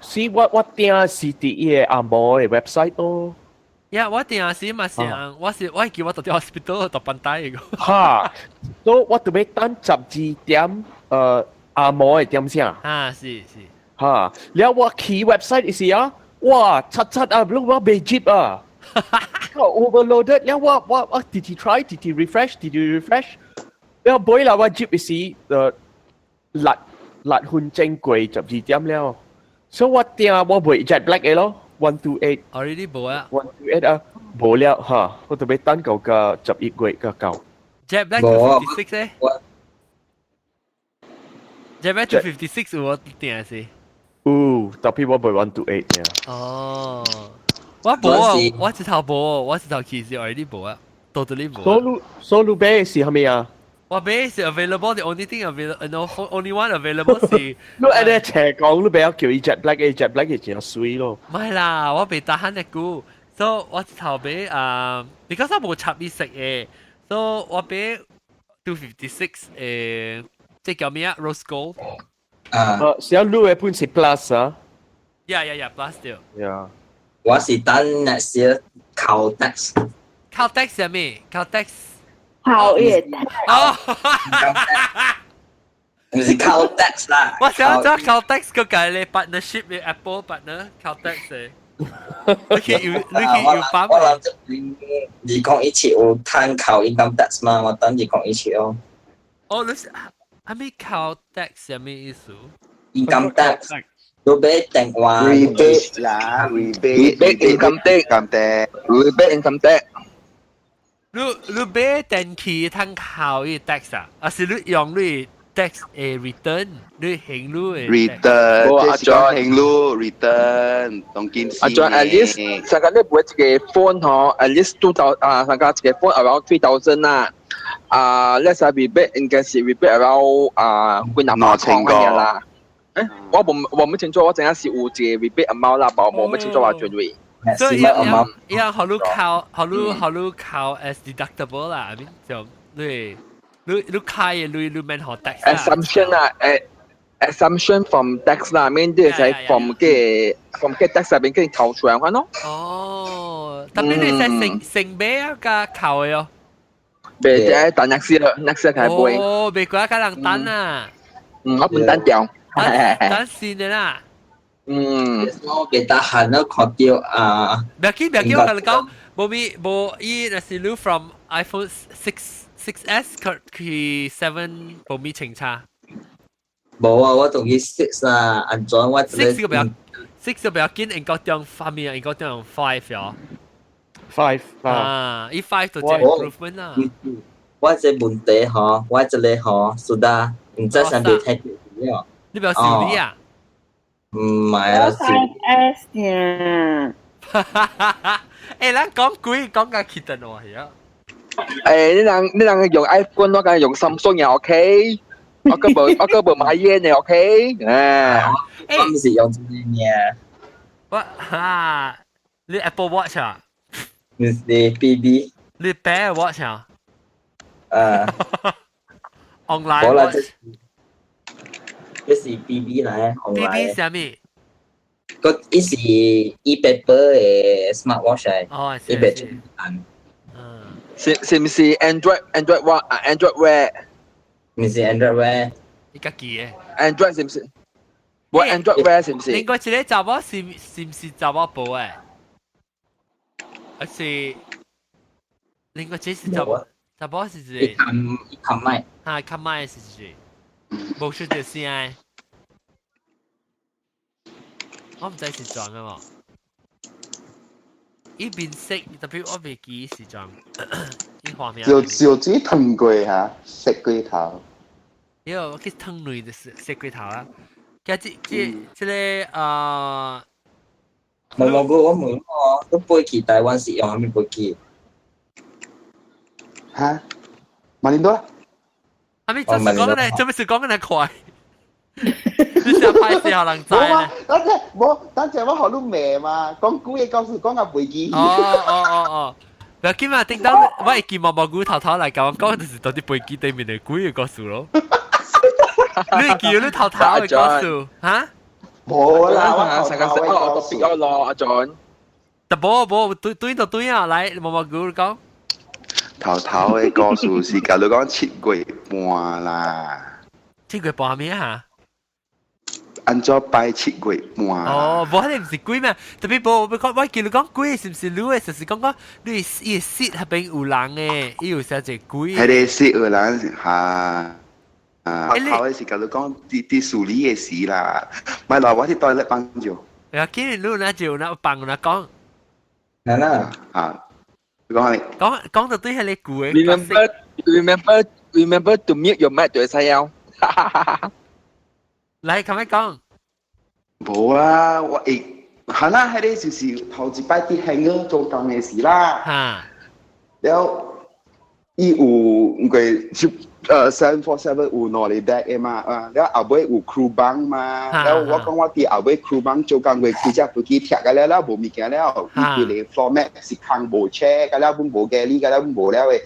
是我訂是佇伊的紅毛的 website 咯。呀，我訂時嘛是，我是我記我到佇 hospital 到班底個。哈，所以我就欲等12點紅毛的點聲。啊，是是。哈，了我去 website 時啊，哇，七七啊，你我袂接啊。overloaded 了我直直 try 直直 refresh 直直 refresh 了尾啦我接時6分鐘過12點了，所以我訂我袂 jet black 的咯，128。 Already 無啊。 128啊，無了哈，我特別等到個11月個到。 Jet black 256咧？Jet black 256有我訂是？有，特別我袂 128 呀。哦。我無啊，我一頭無，我一頭其實 already 無啊，totally 無。所以所以買是啥物啊？我買是 available，the only thing available，no only one available 是。你按呢斜講，你不要叫伊 jet black，伊 jet black 會真媠咯。唔係啦，我袂得閒一久，所以我一頭買啊，because 我無插伊色的，所以我買 256這叫咩啊？Rose gold。啊。是啊，你的本是 plus 啊？ Yeah, plus 對。 Yeah。我是等 next year 扣 tax。扣 tax 係咩？扣 tax。扣月。哦。唔是扣 tax 啦。我想做扣 tax 個計咧，partnership 嘅 Apple partner 扣 tax 嘅。你去有辦？我諗這邊2017有趁扣 income tax 嘛？我等2017哦。哦，你是係咪扣 tax 係咩意思？income tax。都買電話。 rebate 啦，rebate rebate income tax， income tax rebate income tax。你買電器通扣伊 tax 啊？還是你用你 tax 的 return？你還你的 return，這是講還你 return，當件事。阿 John at least 上個你買一個 phone 嗬，at least 2,000 啊，上個一個 phone around 3,000 啦。啊，let's say rebate 應該是 rebate around 啊幾廿百塊嘅啦。我無清楚，我知影是有一個 rebate amount 啦，無清楚話轉位。所以要要予你扣，予你扣 as deductible 啦，I mean 就你開嘅你免予 tax Assumption 啊，exemption from tax 啦，mean 啲係 from 個 tax 入邊跟扣出來款咯。哦，特別你係成成買啊加扣嘅哦。別只等 next year，next year 開買。哦，別怪個人等啊。嗯，我本等掉。等先的啦。嗯，我別得閒都看到啊。唔要緊，唔要緊，我同你講，無咪無伊若是你 from iPhone 6 6S 去 7 無咪清差。無啊，我仲要 six 啊，安怎我 6 個比較 6 個比較緊，應該用方面應該用 5 哦。 5 啊，伊 5 就係 improvement 啦。我這問題吼，我這個吼，蘇達唔知上邊睇到。你不要修理啊？唔係啊，5S 嘅。欸，咱講鬼講甲起電話啊！欸，你人用 iPhone，我講用 Samsung 也 OK。我個無買嘢呢，OK？啊，我唔是用這個呢。我哈，你 Apple Watch 啊？唔是 BB。你 Bear Watch 啊？啊。 Online watch。這是 BB 來，BB 啥物？個伊是 e-paper 的 smart watch 嚟，哦，伊袂出按。是唔是 Android Watch 啊？Android Wear？唔是 Android Wear。你家己的？Android 是唔是？我 Android Wear 是唔是？另外一個查某是唔是查某婆誒？還是另外一個是查某查某是一個？伊冚麥。哈，冚麥是一個，無出著聲。我唔知是裝嘅喎，伊面色特別我未記是裝，伊畫面。就就只騰過嚇，食過頭。喲，我去騰類就是食過頭啊！加這個啊，冇冇個我問我，都飛機台灣是用啥物飛機？嚇？馬林多啦？阿咪做咩講咧？做咩事講得快？你想拍死可能知咧？等陣，無等陣我學你罵嘛，講古嘢講事講甲袂記。哦哦哦哦，不要緊嘛，叮當我會記毛毛菇頭頭來甲我講，就是到底飛機對面的鬼的故事咯。你會記你頭頭的故事哈？無啦，我成個食我特別我咯，阿 John。但無無對對就對啊，來毛毛菇講。頭頭的故事是甲你講7月半啦。7月半咩嚇？按怎拜7月半？哦，無，彼個毋是鬼咩？特別無，我我見你講鬼是毋是你的？就是講講你伊室彼邊有人的，伊有寫一個鬼。彼個室有人哈啊！頭的是共你講佇處理的時啦，莫來我去倒咧幫助。啊，今日你若就若幫若講。哪啦？啊，你講啥物？講講到對彼個舊的。 Remember, remember, remember to mute your mic 就會使了。來，咁樣講。無啊，我會，係啦，彼個就是頭一擺佇香港做工的時啦。哈。了，伊有毋過是747有兩個 deck 的嘛，啊，了後尾有 crew bunk 嘛，了我講我佇後尾 crew bunk 做工過，規隻飛機拆個了了無物件了，伊規个 floor mat 是空無車，個了阮無 galley，個了阮無了的，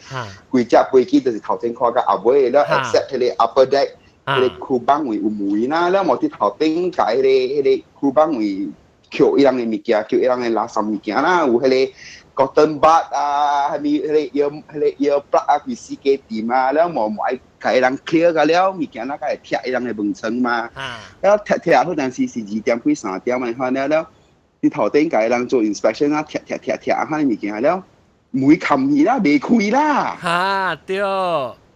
規隻飛機就是頭前看到後尾了，except 彼個 upper deck。彼个 crew bunk 位有門啦，了無佇頭頂共彼個 crew bunk 位抾伊人的物件，抾伊人的垃圾物件啦，有彼个 cotton bud 啊，啥物彼個 ear plug 啊，規死家店啊，了無無愛共伊人 clear 個了物件，咱才會拆伊人的門窗嘛。了拆拆好陣時是2點幾3點嘛，看了了，佇頭頂共伊人做 inspection 啊，拆拆拆拆啊，彼物件了，門冚去啦，袂開啦。哈，對。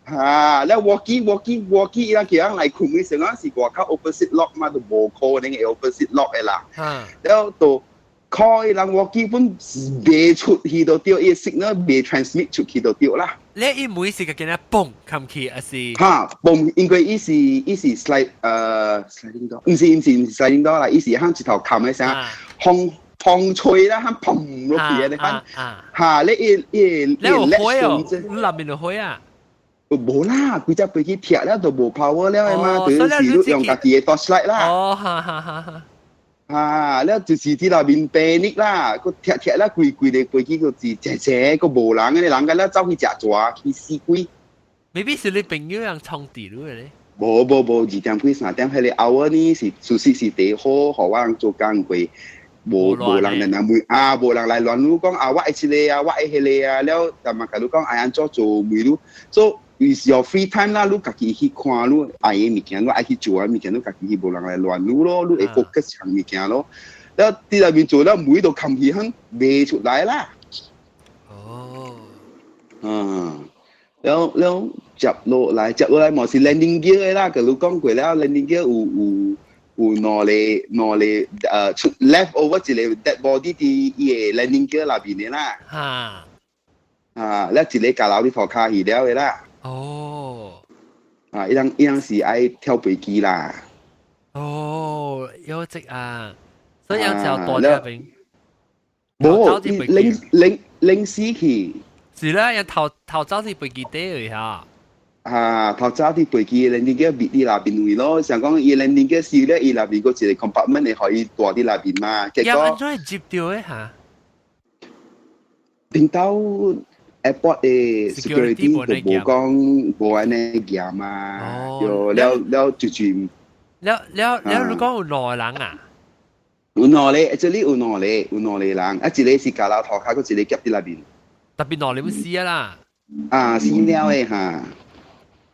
哈，了 walkie walkie walkie 伊人叫人來睏的時陣是外口 opposite lock 嘛，都無可能會 opposite lock 的啦。了就 call 伊人 walkie 本袂出去就對，伊 signal 袂 transmit 出去就對啦。你伊每時個見咧嘣冚去，還是？哈，嘣，因為伊是 slide sliding door，毋是 sliding door 啦，伊是響一頭冚的聲，風風吹啦，響砰落去的，你看，哈，你伊伊你有火哦？你內面有火啊？無啦，規隻飛機拆了就無 power 了的嘛，就是你用家己的 torchlight 啦。哦，哈哈哈哈。啊，了就是佇內面 panic 啦，閣拆拆了規規个飛機閣是濟濟，閣無人的，人個了走去食蛇，去死鬼。 maybe 是你朋友人創地路的咧？無無無，2點幾3點，彼個 hour 呢是事實是第好，予我人做工過，無無人來問啊，無人來亂你講啊，我愛這个啊，我愛彼个啊，了，但嘛共你講愛按怎做問你，所以 is your free time 啦，你家己去看，你愛嘅物件，你愛去做嘅物件，你家己去無人來亂你咯，你會 focus 項物件咯。了佇內面做了，每都冚起肯賣出來啦。哦。嗯，了了接落來，接落來嘛是 landing gear 的啦，佮你講過了，landing gear 有兩個出 left over 一個 dead body 佇伊个 landing gear 內邊的啦。啊，了一個交流佇塗跤去了的啦。啊，伊人伊人是愛跳飛機啦。哦，有隻啊，所以有時候大隻邊。無，拎拎拎死去。是啦，人頭頭走佇飛機底去嚇。啊，頭早佇飛機 landing gear 佇內邊位咯，想講伊 landing gear 死咧，伊內邊閣一個 compartment 會予伊蹛佇內邊嘛。結果按怎會接著的嚇？頂到 airport 的 security 就無講無按呢嚴嘛，就了了就就。了了了，你講有兩個人啊？有兩個，這裡有兩個，有兩個人，啊，一個是交流塗跤，閣一個夾佇內邊。特別兩個死啊啦！啊，死了的哈。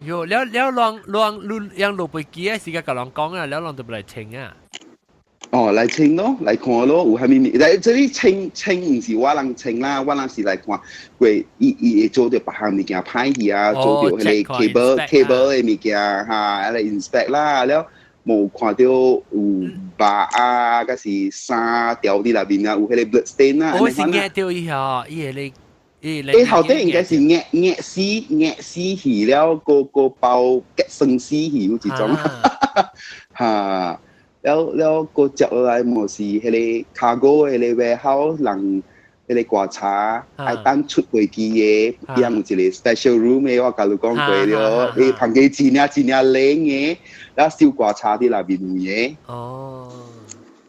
喲，了了，人人你讓落飛機的時間共人講啊，了人就欲來清啊。哦，來清咯，來看咯，有啥物物？來這裡清清毋是我人清啦，我人是來看過伊伊會做著別項物件歹去啊，做著彼個 cable cable 的物件哈，來 inspect 啦，了無看著有肉啊，抑是衫掉佇內面啊，有彼個 blood stain 啊。我是壓著伊吼，伊會咧。伊後底應該是壓壓死壓死去了，閣閣包結生死去有一種，哈。了了，閣接落來嘛是彼個 cargo 彼個 warehouse 人，彼個觀察愛等出飛機的，伊有一個 special room 的，我共你講過了，伊房間真正真正冷的，了收觀察佇內面有的。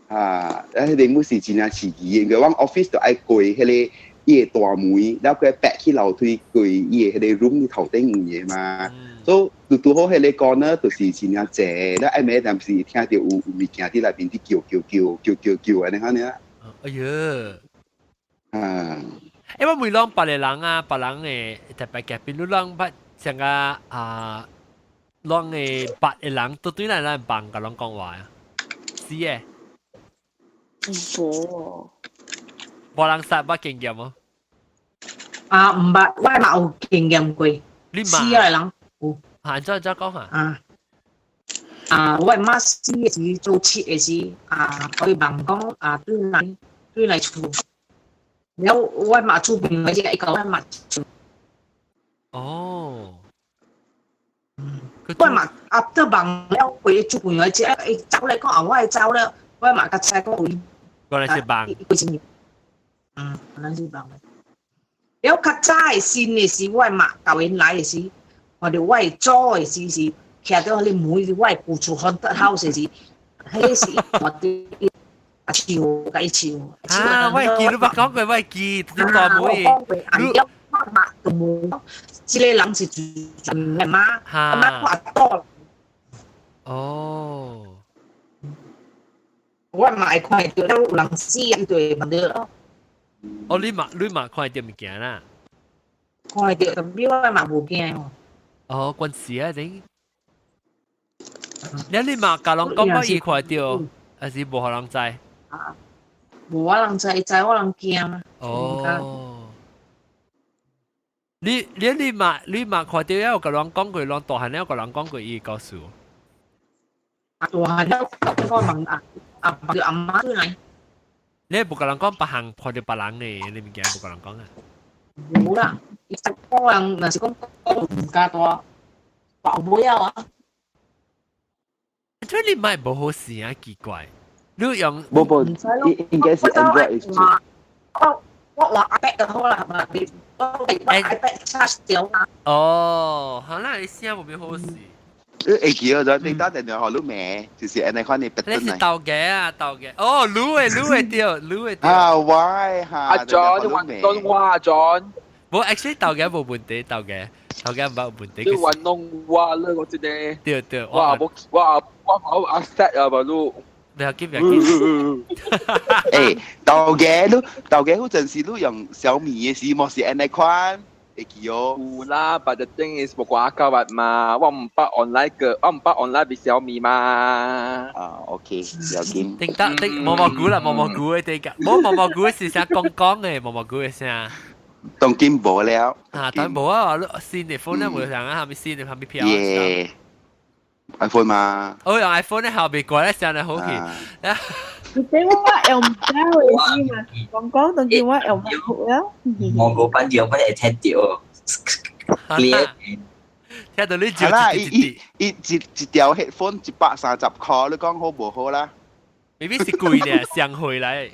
啊，啊，彼個物是真正刺激的，因為阮 office 就愛過彼個伊个大門，了閣爬去樓梯過伊个彼個 room 頭頂有的嘛。所以拄拄好彼個 corner 就是真正濟，了暗暝當時聽著有有物件佇內面佇叫叫叫叫叫叫按呢款爾。哎喲！啊！欸，我問攏別個人啊，別人的特別夾邊，你攏捌像個啊，攏的捌的人都對咱咱幫共攏講話啊，是的。無。無人識捌經驗無？啊，毋捌，我嘛有經驗過。你死的人有。按怎怎講啊？啊啊！我媽死的時做七的時，啊，佢問講啊，對來對來厝，了我媽厝邊嗰隻一個我媽厝。哦。我媽啊，得問了，佢厝邊嗰隻，伊走來講啊，我會走了，我媽較知講有。原來是夢。嗯，原來是夢。了較早的新的時，我媽舊因來的時，看著我的祖的時是徛佇彼個門，我的舊厝 haunted house 的時，彼是看著啊笑，共伊笑。啊，我會記，你捌講過，我會記，你大妹。你我媽就無，這個人是住我媽，阿媽我阿祖。哦。我媽會看著了有人死，伊就會問著咯。哦，你嘛你嘛看著物件啦？看著，但比我嘛無驚。哦，關事啊，你。你你嘛共人講講伊看著，還是無予人知？啊，無我人知，知我人驚。哦。你你你嘛你嘛看著了，共人講過，人大漢了，共人講過伊個故事。啊，大漢了，我問啊啊，問阿媽轉來。你無共人講別項看著別人的，你物件無共人講啊？無啦，伊講人若是講講毋敢大，保不了啊。這你買無好事啊，奇怪。你用無無，應應該是 Android。我我換 iPad 就好啦，嘛，我我 iPad charge 掉嘛。哦，好啦，你聲無變好勢。你會記得咗？你打電話予你罵，就是按呢款的你是頭家啊，頭家。哦，滷的滷的對，滷的對。啊，喂哈。阿 John，你玩動我阿 John。無，actually 頭家無問題，頭家頭家無問題。你玩弄我咧，我真的。對對。我無我我好 upset 啊，無你。不要緊，不要緊。欸，頭家你頭家嗰陣時你用小米的時，莫是按呢款。會記哦。有啦，but the thing is 無關交物嘛，我毋捌 online 個，我毋捌 online 比小米嘛。啊，OK，了解。定得定毛毛菇啦，毛毛菇嘅地㗎，冇毛毛菇是啥講講嘅，毛毛菇嘅聲。當今無了。啊，但無啊，新的 phone 咧無上啊，係咪新的係咪票？耶，iPhone 嘛。我用 iPhone 咧後邊過咧上嚟好奇。你俾我用唔到嘅知嘛？講講當叫我用唔好啊。我嗰班用乜會聽到？聽到你係啦，伊伊伊一一條 headphone 130塊，你講好無好啦？未必是貴呢，上回來。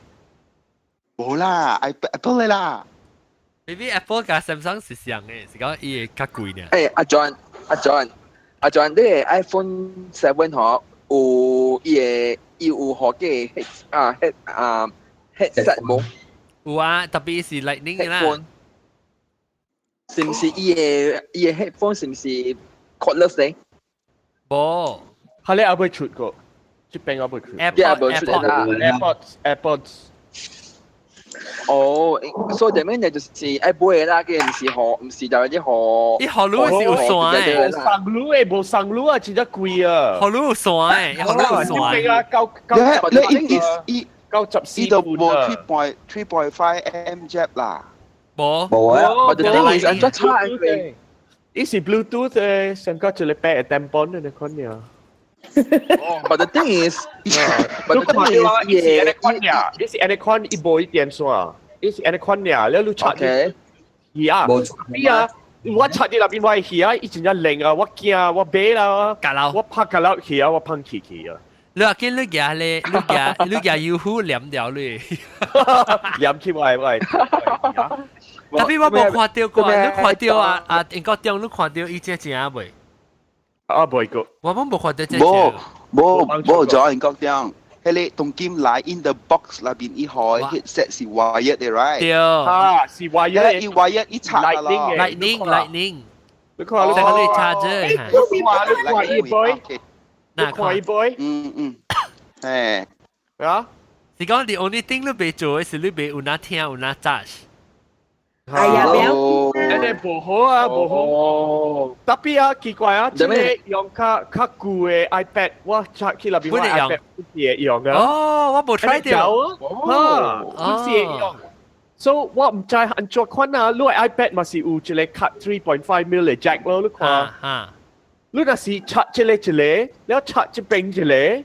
無啦，Apple 的啦。 Maybe Apple 佮 Samsung 是像的，是講伊會較貴呢。誒，阿 John，阿 John，阿 John，你个 iPhone 7 嗬，有伊个伊有學嘅 head 啊 head 啊 headset 無？有啊，特別是 Lightning 啦。是毋是伊个 headphone 是毋是 cordless 咧？無，佢咧還未出過，這邊還未出。 AirPod 出啦，AirPods AirPods。哦，所以點樣就是愛買啦，佢毋是學，毋是就係啲學。伊學路是有線的，無送路的，無送路啊，真正貴啊！學路有線的，學路有線的。啊，九九你伊伊 94 伊都無 3.5 mm jack 啦。無無啊，我就等於按怎插嘅。伊是 Bluetooth 的，上個一個白的單本的那款爾。 But the thing is, but the thing is，伊是按呢款爾，伊是按呢款，伊無伊電線，伊是按呢款爾，了你插去啊，伊啊，我插佇內邊我去啊，伊真正冷啊，我驚我買啦，我拍個落去啊，我放棄去啊。你話見你夾咧，你夾你夾 Yahoo 黏掉你，黏起我我。特別我無看到過，你看到啊啊，英國中你看到伊這正未？啊，未過。我攏無看到這無無無，咗英國中，彼个當今來 in the box 內邊伊號 headset 是 wired 的，right？對。啊，是 wired。伊 wired 伊插啦。 Lightning Lightning。你看你看你插住。你看你看伊杯。你看伊杯。嗯嗯。誒。啊？是講 the only thing 你袂做的是你袂有哪聽有哪 charge。哎呀，不要！按呢無好啊，無好。特別啊，奇怪啊，這个用較較舊的 iPad，我插起內邊我 iPad 不是會用啊。哦，我無 try 著。啊，不是會用。所以我毋知按怎款啊，你 iPad 嘛是有一個 cut 3.5 mm 的 jack 咯，你看。你若是插這个一个，了插這邊一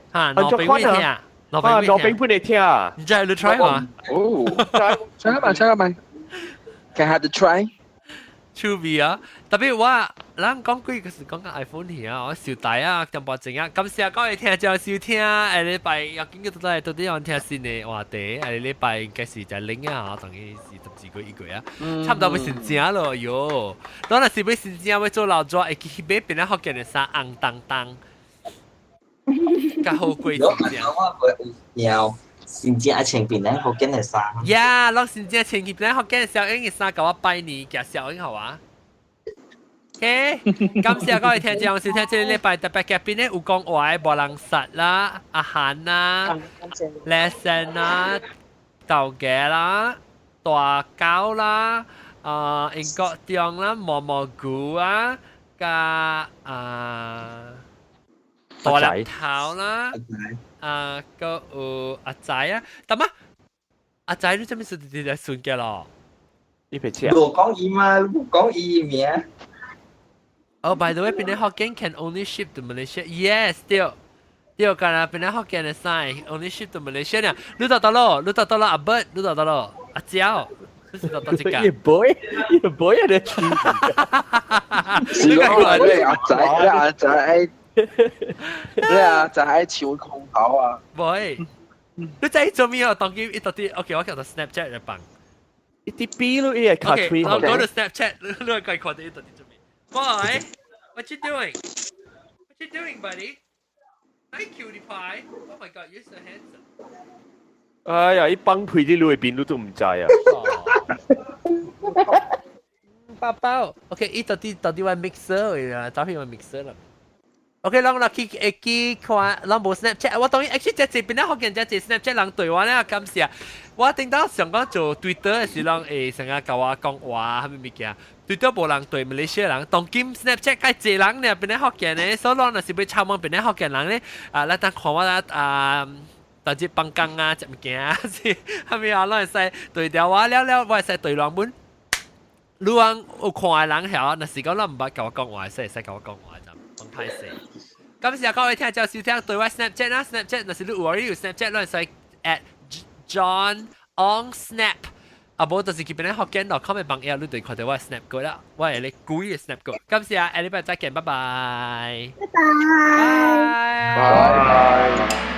個，按怎款啊？啊，兩邊分會聽。你知你 try 嘛？哦，try 嘛，try 嘛。Can have to try？趣味啊！特別我咱講幾個是講緊 iPhone 爾啊，我小弟啊，淡薄仔啊，感謝各位聽眾收聽，下禮拜要緊個倒來到底要聽新的話題，下禮拜應該是在零啊，當然是十幾個一個啊，差不多欲成正咯喲。咱若是欲成正欲做老紙，會記去買變啊福建的衫紅當當，較好過成正。我有新正穿變咧福建的衫。呀，攏新正穿去變福建小英的衫，共我拜年，寄小英予我。OK，感謝各位聽眾收聽，這個禮拜特別嘉賓咧有講話的無人殺啦、阿韓啦、lesson 啦、豆家啦、大狗啦、啊英國中啦、毛毛菇啊、佮啊大粒頭啦、啊閣有阿仔啊，但嘛阿仔你做咩事直直來順嘅咯？你別切。無講伊嘛，無講伊名。 Oh, by the way, 檳城福建 can only ship to Malaysia. Yes, 對，對，敢若檳城福建的衫 only ship to Malaysia 呢。你到倒咯？你到倒咯？阿伯，你到倒咯？阿嬌，你是到倒這個？伊 boy，伊 boy 喺度吹。是講你阿仔，你阿仔，你阿仔愛搶空頭啊！ boy，你知做咩啊？當今伊到底，OK，我叫做 Snapchat 來放。伊啲 B 咯，伊會卡吹。我 go to Snapchat，你你可以看到伊到底做咩？Boy, what you doing? What you doing, buddy? Hi, cutie pie. Oh my God, you're so handsome. 哎呀，伊放屁佇你邊，你都毋知啊！寶寶，OK，伊到底到底玩 mixer 啊？照片玩 mixer 啦。OK，咱來去會記看，咱無 Snapchat，我當然 actually 這這邊咧福建這這 Snapchat 人對我咧感謝。我頂到上講做 Twitter 的時，人會成日共我講話，啥物物件，對對無人對馬來西亞人，當今 Snapchat 較濟人呢，變咧福建的，所以若是欲抄問變咧福建人咧，啊，咱當看我啊。當日放工啊，食物件啊，是啥物啊，攏會使對調我了了，我會使對人本。你講有看的人曉，若是講咱毋捌共我講話，會使共我講話就甭歹勢。感謝各位聽眾收聽對我 Snapchat 啦，Snapchat 若是你有你有 Snapchat，攏會使 @JohnOngSnap。啊，無就是去邊咧福建 .com 的網頁，你就看到我 Snap 過啦，我會咧故意 Snap 過。感謝，下禮拜再見，拜拜。拜拜。拜拜。